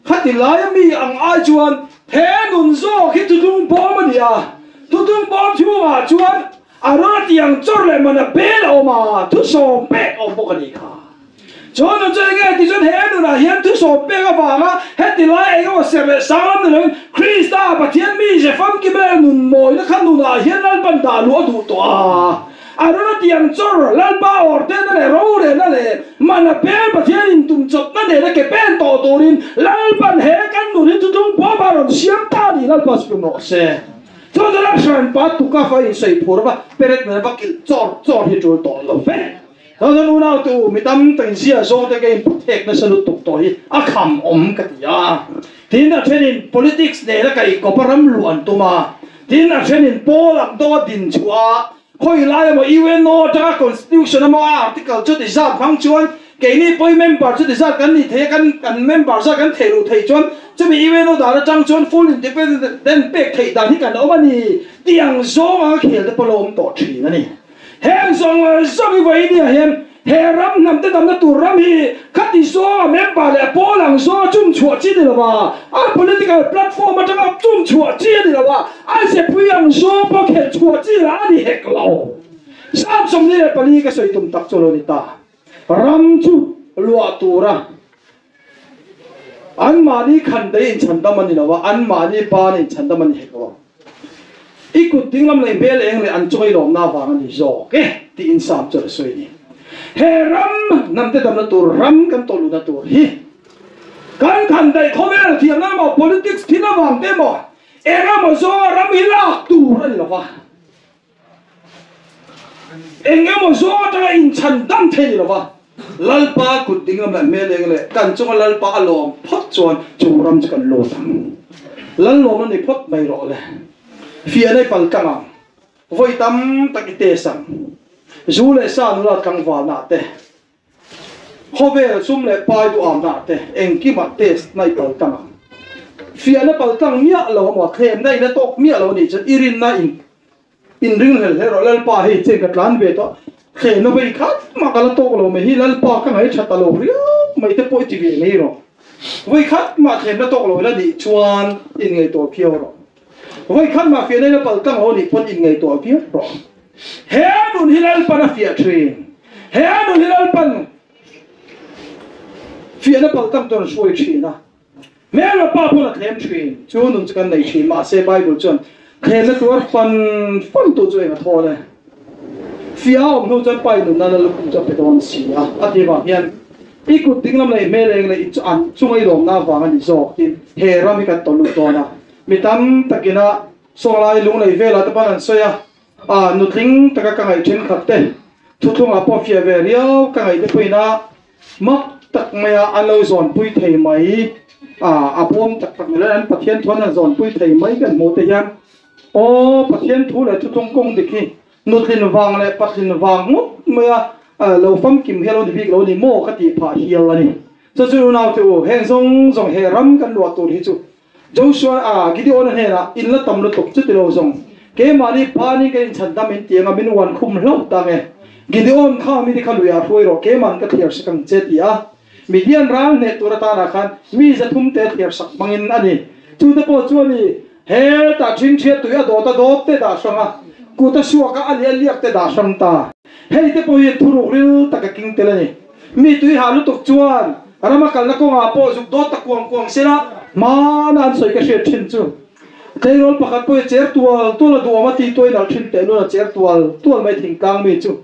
khati laia mi ang ai chuan he nun zawk hi thutlung bawm a ni a, thutlung bawm chhungah chuan a rawn tiang chawr leh mana bel a awm a, thusawm pek a awm bawk a ni kha. Chuan nun chu enge ti chuan he nunah hian thusawm pek avanga heti lai eng emaw serh leh sang lam ni loin Krista Pathian mi ze famkim leh nun mawina kha nunah hian Lalpan dah luh a duh tawh a. A rawn a tiang chawr Lalpa awrtena leh rorelna leh mana pel Pathian intumchawpna nena ke pen tawh turin Lalpan he kan nun hi thutlung bawm a rawn siam ta a ni Lalpa chu tum rawh se. Chuan chu Lalhran pa tuka fa insawi phur va peret nena va kilh chawr chawr hi tul tawh lo ve. Kan unau te u, mi tam tak inzia zawng te ka inphuthek nasa lutuk tawh hi a kham awm ka ti a. Tin, a thenin politics nena kaihkawp a ram luh an tum a, tin, a thenin pawl ang deuh a din chhuah a, khawi lai emaw UNO atanga constitution emaw a article chu ti zat hmang chuan keini pawhin member chu ti zat kan nih theih a, kan kan member zat kan theih luh theih chuan chumi UNO dan atang chuan full independent pek theih dan hi kan awm a ni tih ang zawng anga khel te pawh la awm tawh thin a ni. Heng zawng zawng hi vawi nia hian he ram hnam te damna tur ram hi khati zawnga member leh pawl ang zawnga chum chhuah chi ni lova, a political platform atanga chum chhuah chi a ni lova, a zepui ang zawng pawh khelh chhuah chi lah a ni hek lo. Sam 24 ka sawi tum tak chu lo ni ta. Ram chu luah tura anmahni khandei inchhandam a ni lo a, anmahni ban inchhandam a ni hek lo. I kut dinglam leh hmel eng leh an chunga i lawmna avang a ni zawk e tiin Sam chuan a sawi a ni. He ram hnamte damna tur ram kan tawlhluhna tur hi kan khandaih khawvel thiamna emaw politics thil avang te emaw eng emaw zawnga ram hi lak tur a ni lo va. Eng emaw zawng atanga inchhan dam thei ni lova, Lalpa kut ding lam leh hmel eng leh kan chunga Lalpa a lawm phawt chuan chu ram chu kan lut ang. Lallawm a ni phawt mai rawh le. Fiahna i pal tlang ang. Vawi tam tak i test ang. Zu leh sa nula tlangvalna te, khawvel sum leh pai duhamna te engkimah test na i pal tlang ang. Fiahna pal tlang miah lo amaw, thlemna in a tawk miah lo anih chuan i rinna in Inring hlel hle rawh Lalpa hei chen ka tlan ve tawh thlehna vei khat mah ka la tawk lo mai hi Lalpa ka ngaih tha ta lo riau mai te pawh i ti ve ngei rawh. Vawi khat mah thlemna tawk lo ila nih chuan inngaihtuah viau rawh. Vawi khat mah fiahna ila pal tlang lo nih pawn inngaihtuah viau rawh. He nun hi Lalpan a fiah thin. He nun hi Lalpan fiahna pal tlang chuan a hruai thin a. Hmel a pa pawn a thlem thin. Chu nun chu kan nei thin. Mahse Bible chuan thlemna tuar fan fan tu chu eng a thawl e. Fia a awm hnu chuan pa i nunna la lukhum chu a pe dawn si a. A ti vang hian i kut dinglam leh i hmel eng leh i chu an chunga i lawmna avang a ni zawk tin he ram hi kan tawlh lut dawn a. Mi tam takin a sawnglai lunglei velah te pawn an sawi a. A nutling taka ka ngaih thenkhat te thuthlungah pawh fiah ve riau ka ngaih te pawhin a Mak tak maia an lo zawnpui thei mai a, a bawm tak tak nilo an Pathian thu an han zawnpui thei mai kan hmuh te hian aw Pathian thu leh thuthlung kawng dik hi nutlin vang leh patlin vang ngawt maia lo famkim hi a lo ni bik lo ni maw ka tih phah hial a ni. Chu chu unau te u, heng zawng zawng he ram kan luah tur hi chu Joshua a Gideon-a hnenah in la tam lutuk chuti lo zawng keimahni panin ka inchhan dam in tiang a min uan khum hlauh ta nge. Gideon kha mite kha luiah hruai rawh keiman ka thliar sak ang che ti a. Midian ral hneh tur atanah khan mi 300 te thliar sak hmangin a ni. Chute pawh chuan i hetah ṭhingṭhiat tui a dawt a dawt te dah hrang a, kut a suak a a liah liak te dah hrang ta. Hei te pawh hi thuruk ril tak a king tel a ni. Mi tui hah lutuk chuan rama kalna kawngah pawh zuk dawt ta kuang kuang sela hmana an sawi ka hriat thin chu. Tleirawl pakhat pawh hi cher tual tual a duhawm a tih tuain alh thin teh lun a cher tual tual mai thingtlang mi chu.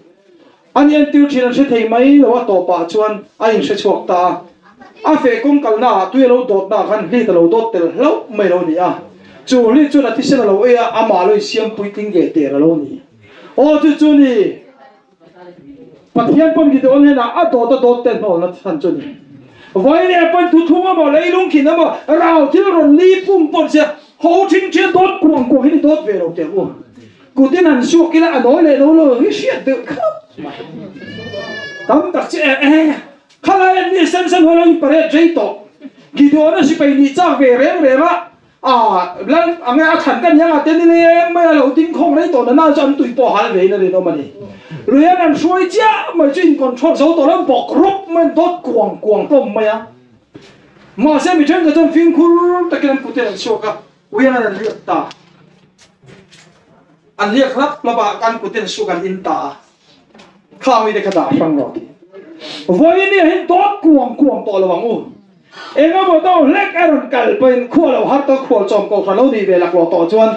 An entir thin an hre thei mai lo a tawpah chuan a inhre chhuak ta a. A feh kawng kalna ah tui a lo dawtna ah khan hlit a lo dawt tel hlauh mai lo ni a. Chu hlit chuan a thisen a lo ei a, amah lo insiam puitling ve der a lo ni. Aw chu chu ni. Pathian pawn Gideon hnenah a dawt a dawt te hnawlna chhan chu ni. Vawiin pawn thuthung emaw leilung khin emaw rau thil rawn li pum pawn sia ho thing thian dawt kuang kuang hi ni dawt ve lo teh u. Kutin han suak ila a nawi leh lo lo hi hriat deuh khawp mai. Tam tak chu eh eh khalai an ni Samson ho lo in parade rei tawh. Gideon a sipai nih chak ve reng reng a A lal ang e, a thlan ka niang a te nileng mai a lo ding khawng rei tawh nana chu an tui pawh hal ve in a rinawm a ni. Lui an han hruai chiah mai chu in control zo tawh lo bawk rawp mai an dawt kuang kuang hlawm mai a. Mahse mi thenkhat chuan fimkhur takin an kutin an chhuak a, ui an han liak ta. An liak hlap hlap a, an kutin suk an in ta a. Kha mite kha dah hrang rawh ti. Vawiin hi hin dawt kuang kuang tawh lo ang u. Engemaw deuh hlek a rawn kal pawhin khua lo har tawh khual chawm kohhran lo nih ve laklawh tawh chuan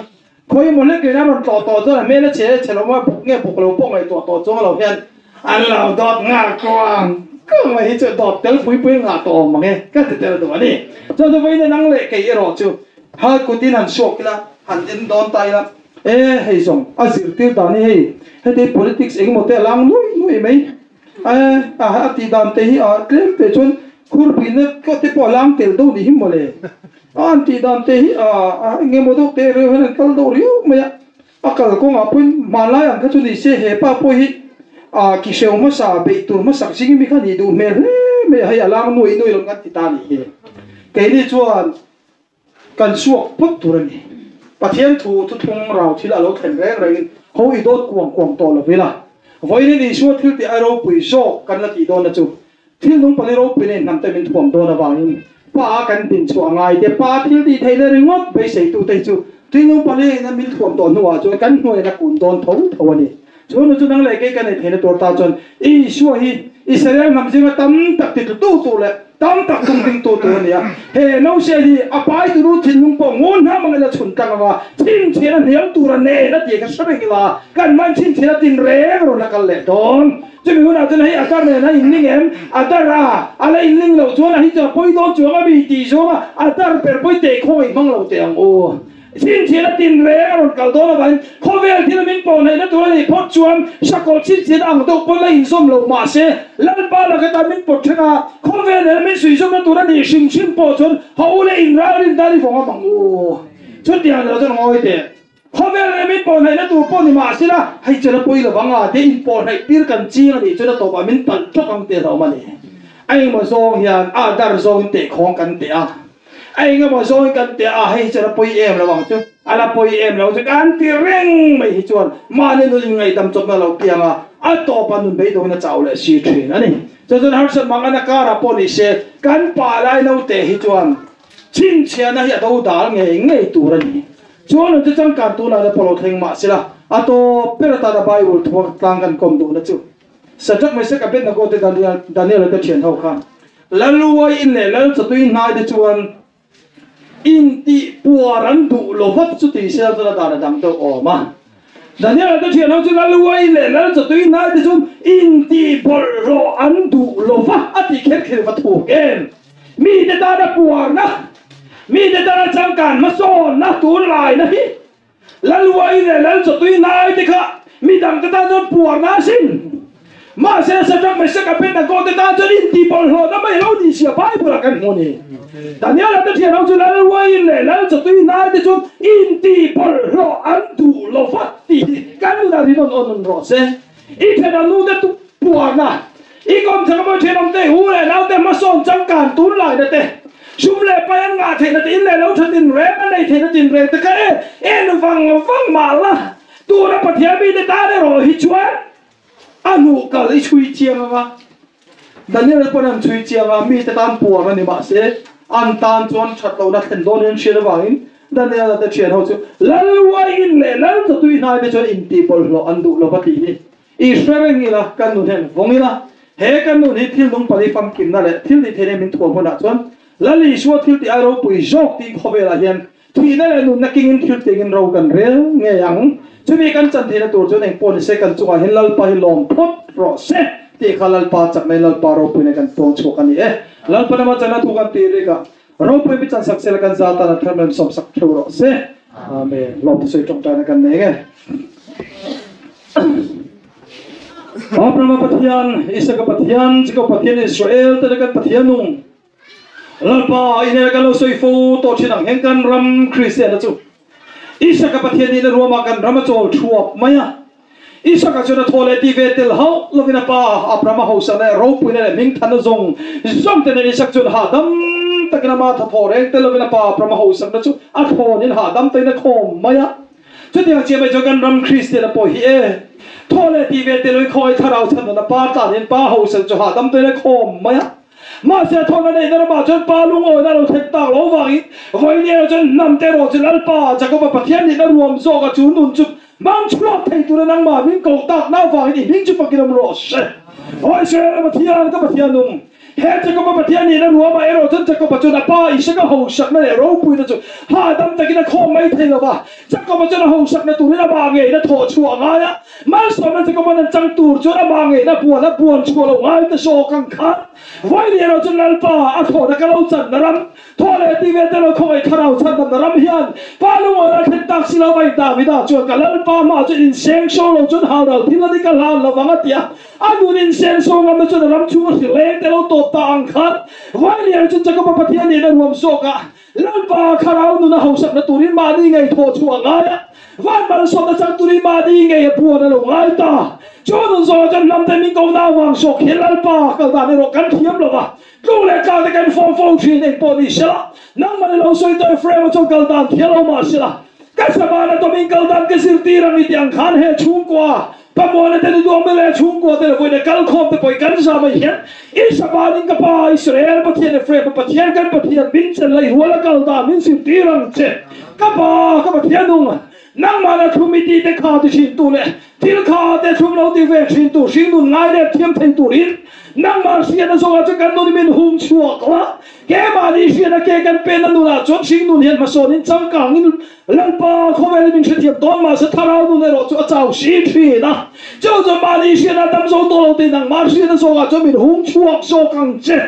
khawimaw hlek in a rawn tlawh tawh chuan a hmel a chhe chhe lo maw buk nge buk lo pawh ngaihtuah tawh chuang lo hian an lo dawt nghal kuang kuang mai hi chu dawt tel pui pui ngah tawh awm ang e ka ti tel duh a ni. Chuan chu vawiin nang leh kei erawh chu hal kutin han suak ila han en dawn ta ila e hei zawng a zirtir dan hi hei heti politics engemaw te a lang nuai nuai mai. A tih dan te hi a tlem te chuan khurpuina te pawh a lang tel deuh nih hi mawle. A an tih dan te hi a eng emaw deuh te reuh hian an kal deuh riau mai a. A kal kawngah pawhin hmanlai ang kha chu ni se he pa pawh hi a ki hreu hmasa beih tur hmasak zing mi kha nih duh hmel hle mai a, hei a lang nuai nuai lo kan ti ta nih hi. Keini chuan Kan chhuak phawt tur a ni. Pathian thu thuthlung rau thil a lo thlen reng rengin ho i dawt kuang kuang tawh lo ila. Vawiin Isua thil tih ai ropui zawk kan la tih dawnna chu thil nung pali ropui nei hnam te min thuam dawn avangin Pa kan din chhuah a ngai te, Pa thil tih theihna ringawt beiseitute hi chu thil nung pali in min thuam tawh hnuah chuan kan hnuaiin a kun dawn tho tho a ni. Chu nu chu nang leh kei ka nei theihna tur ta chuan Isua hi Israel hnam zinga tam tak titlutu tur leh tam tak tungdingtu tur a ni a. He nause hi a pai turu thinlung pawh ngun hna mang ila chhun tlang anga chhinchhiahna hniam tur a nen a tih kha hre reng ila kan man chhinchhiahna tinreng rawn la kal leh dawn. Chumi hunah chuan hei a dar nen a inling em? A dar a a la inling loh chuan a hi chu a pawi dawn chuang a mi tih zawnga a dar ber pawi teh khawngaih hmang lo teh ang u. Chhinchhiahna tinreng a rawn kal dawn avangin khawvel thil min pawh hnaihna tur a nih phawt chuan sakawlh chhinchhiahna ang deuh pawn la inzawm lo mahse Lalpa laka tan min pawt then a, khawvel nena min suihzawmna tur a nih hrim hrim pawh chuan ho u leh inralrin tan i vawng a mang u. Chutiang lo chuan ngawi teh. Khawvel leh min pawhhnaihna tur pawh ni mahsela, hei chuan a pawi lo vang a, tia inpawhhnaih tir kan ching a nih chuan a tawpah min palh tawk ang tih a hlauhawm a ni. A engemaw zawng hian a dar zawngin tehkhawng kan teh a, a engemaw zawngin kan teh a, hei chuan a pawi em lo ang chu, a la pawi em lo chu kan ti reng mai hi chuan mahni nun inngaihdam chawpna lo piang a, a tawpah nun beidawngin a chau leh si thin a ni. Chu chuan harsat mang ana karah pawh ni se, kan pa lai naute hi chuan Chhinchhiahna hi a do dal ngei ngei tur a ni. Chuan an chu changkan tunah te pawh lo thleng mah sela, a tawp ber atana Bible thuak tlang kan kawm duhna chu Shadrach, Meshach, Abednego te Daniel, Daniela te thian ho kha Lalluai in leh Lal chawtui hnai te chuan intih puar an duh lo vat chu tih sela chuan a dan a dang deuh awm a. Daniela te thian ho chu Lalluai in leh Lal chawtui hnai te chuan intih bawlhhlawh an duh lo va a tih kher kher va thuk em. Mite tana puarna, mite tana changkan hmasawnna tunlaina hi Lalluai leh Lalchawtui hnai te kha midangte tan chuan puarna a sin. Mahse Shadrach, Meshach, Abednego te tan chuan intihbawlhhlawhna mai lo ni sia Bible-ah kan hmu a ni. Daniela te thian ho chu Lalluai leh Lalchawtui hnai te chuan intihbawlhhlawh an duh lo va tih hi kan nunah rin awn awn rawh se. I thenawm nu te puarna, i kawmchhak a mawi thenawm te, u leh nau te hmasawn changkan tunlaina te, sum leh pai an ngah theihna te, in leh lo tha tinreng an nei theihna tinreng te kha e en vang vang mah la, tuna Pathian mite tan erawh hi chuan a hnuh kal i chhui chiang ang a. Daniel pawn an chhui chiang a, mite tan puar a ni mahse an tan chuan that lohna thlen dawn in hriat avangin Daniela te thian ho chu Lalluai in leh Lal chawtui hnai te chuan intih bawlhhlawh an duh lo va tih hi i hre reng ila, kan nun hian vawng ila, he kan nun hi thil nung pali famkimna leh thil tih theihna min thuam hunah chuan Lal Isua thil tih ai ropui zawk tih khawvelah hian Thihna leh nunna kingin thil tingin ro kan rel ngei ang. Chumi kan chan theihna tur chuan engpawh ni se kan chungah hian Lalpa hi lawm phawt rawh se tih kha Lalpa chak mai Lalpa ropuina kan puang chhuak a ni e. Lalpa lama chana thu kan tih rik a, ropui mi chan sak sela kan za tan a thar mem sawm sak theuh rawh se. Amen. Lawm thusawi tawngtaina kan nei nge. Abrahama Pathian, Isaka Pathian, Jacob Pathian, Israel te kan Pathian nung. Lalpa, i hnenah kan lo sawi fo tawh thin ang, heng kan ram Kristianna chu Isaka Pathian nihna ruamah kan ram a chawl thuap mai a. Isaka chuan a thaw leh ti ve tel hauh lovin a pa Abrahama hausa leh ropuina leh hmingthanna zawng zawng te nen Isak chuan hahdam takin ama tha thaw reng tel lovin a pa Abrahama hausakna chu a thlawnin hahdam takin a khawm mai a. Chutiang chiah mai chuan kan ram Kristianna pawh hi e thaw leh ti ve tel lovin khawngaih thlarau chhanna pa tlanin pa hausa chu hahdam takin a khawm mai a. Mahse thawhna neihna ramah chuan pa lungawi na lo thlen tak lo vangin vawiin erawh chuan hnam te erawh chu Lalpa Jakoba Pathian nihna ruam zawka chu nun chu hmang chhuak thei tura nangmah min koh takna avangin i hming chu fakin awm rawh se. Aw Israel a Pathian, ka Pathian nung, he Jakoba Pathian nihna ruamah erawh chuan Jakoba chuan a pa Isaka hausakna leh ropuina chu hahdam takin a khawm mai thei lo va, Jakoba chuan a hausakna turin amah ngeina thawh chhuah a ngai a. Malsawmna chu ka man an chang tur chuan amah ngeina buan a buan chhuah loh ngai te zawk ang khan vawiin erawh chuan Lalpa a thlawhna ka lo channa ram thaw leh ti ve te lo khawngaih thlarau chhandamna ram hian pa lungawn a thlen tak si lo mai Davida chuan ka Lalpa hmaah chuan inseng so lo chuan haural thil a ni ka hlan lo vang a ti a, a nun inseng so ngamna chuan a ram chhung a hrilh leng te lo tawp ta ang khan vawiin erawh chuan Jakoba Pathian nihna ruam zawk a Lalpa thlarau nuna hausakna turin mahni ngei thawh chhuah a ngai a, van malsawmna chang turin mahni ngei a buan a lo ngai ta. Chu nun zawhah chuan hnamte min ko na avang zawk hian Lalpa kal dan erawh kan thiam lo va, tluk leh tlang te kan fawm fo thin eng pawh ni sela, nangmah ni lo sawi tawh Ephraim-a chuan kal dan thiam lo mah sela, ka sabana tawmin kal dan ka zirtir ang i tih ang khan he chhungkua Pamuana te nu duang mele chhungkua te leh vawiin kal khawm te pawh i kan zam ai hian i sabanin ka pa Israel Pathian Ephraim a Pathian kan Pathian min chen laih rual a kal dan min zirtir ang che ka pa ka Pathian nung nangmah na thlum i ti te kha ti thin tu leh. Thil kha te thlum lo ti ve thin tur, hringnun ngai leh thiam thei turin nangmah hriatna zawngah chuan kan nun min hung chhuak la. Keimahni hriatna ke kan penna nunah chuan hringnun hian hmasawnin changkangin Lalpa khawvelin min hrethiam tawn mahse thlarau nun erawh chu a chau si thin a. Chu chuan mahni hriatna dam zo tawh lo tih nangmah hriatna zawngah chuan min hung chhuak zawk ang che.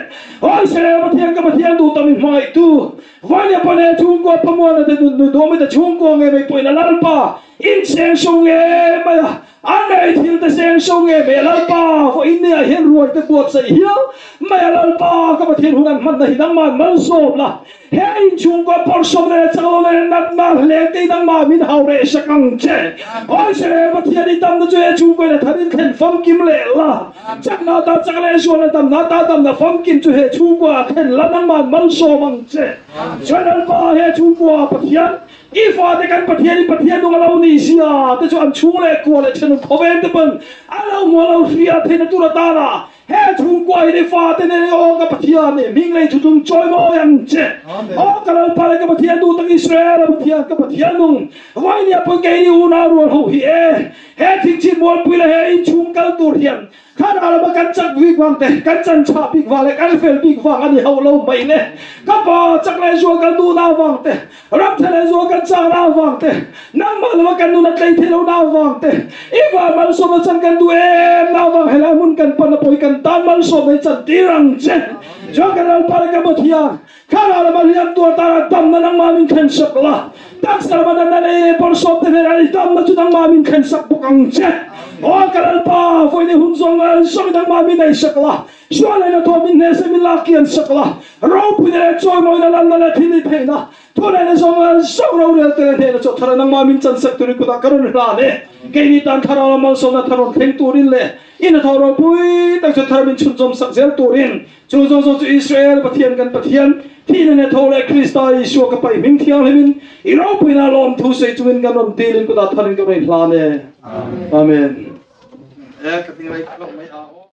Hawisel Pathian ka Pathian duh tam i hmangaihtu Vailia pahnih chhungkua Pamuana te nun nu duhawm te chhungkua nge mai pawhin a Lalpa in seng so nge mai a, a nei thil te seng so nge mai a Lalpa vawiin ni ah hian ruai te buatsaih hial mai a Lalpa ka Pathian hun an hmanna hi nangmah malsawm la, he in chhungkua pawlsawm leh chaklo leh natna hleng te hi nangmah min hau reh sak ang che. Hawisel Pathian i damna chu he chhungkua in a thar in thlen famkim leh la. Chakna ta chak leh zualna damna ta damna famkim chu he chhungkua ah thlen la nangmah malsawm ang che. Chuan Lalpa he chhungkua Pathian, i fate kan Pathian i Pathian nung a lo ni sia te chu an chhung leh kua leh thenawm khawvel te pawn a lo hmu a lo hria theihna tur atana he chhungkua in i fate nen aw ka Pathian i hming lei thutlung chawi mawi ang che. Aw ka Lalpa leh ka Pathian duh tak Israel a Pathian ka Pathian nung Vainia pawn keini unau rual ho hi e. He thingchhit mualpui leh he inchhung kal tur hian thlarau lama kan chak bik vang te, kan chan chhah bik vang leh kan fel bik vang a ni hauh lo mai le. Ka pa chak leh zual kan duhna avang te, ram tha leh zual kan chakna avang te, nangmah lama kan nun a tlei theih lohna avang te, i van malsawmna chan kan duh em na avang helai hmun kan pan a pawi kan tan malsawmna i chan tir ang che. Chuan kan Lalpa leh ka Pathian, Thlarau lama hliam tuar tana damna nangmah min thlensak la, taksa lama natna nei leh bawrhsawm te hnenah i damna chu nangmah min thlensak bawk ang che. Aw ka Lalpa, vawiin i hun zawng ngai zawng i nangmah min eisak la, sual leh nathaw min hne se min lak kian sak la, ropuina leh chawimawina lalna leh thil i theihna, thuneihna zawng ngai zawng rorel te leh hnehna chaw thara nangmah min chansak turin kutah ka rawn hlan e. Keini tan thlarau lama malsawmna thar rawn thleng turin leh i hnathawh ropui tak chu thar min chhunzawm sak zel turin Chu zawng zawng chu Israel Pathian kan Pathian, thihna leh tho leh Krista Isua ka paih hming thianghlimin i ropuina lawmthu sawi chungin kan rawn dilin kutah tharin ka rawn hlan e. Amen. E, ka hming rei hlauh mai a.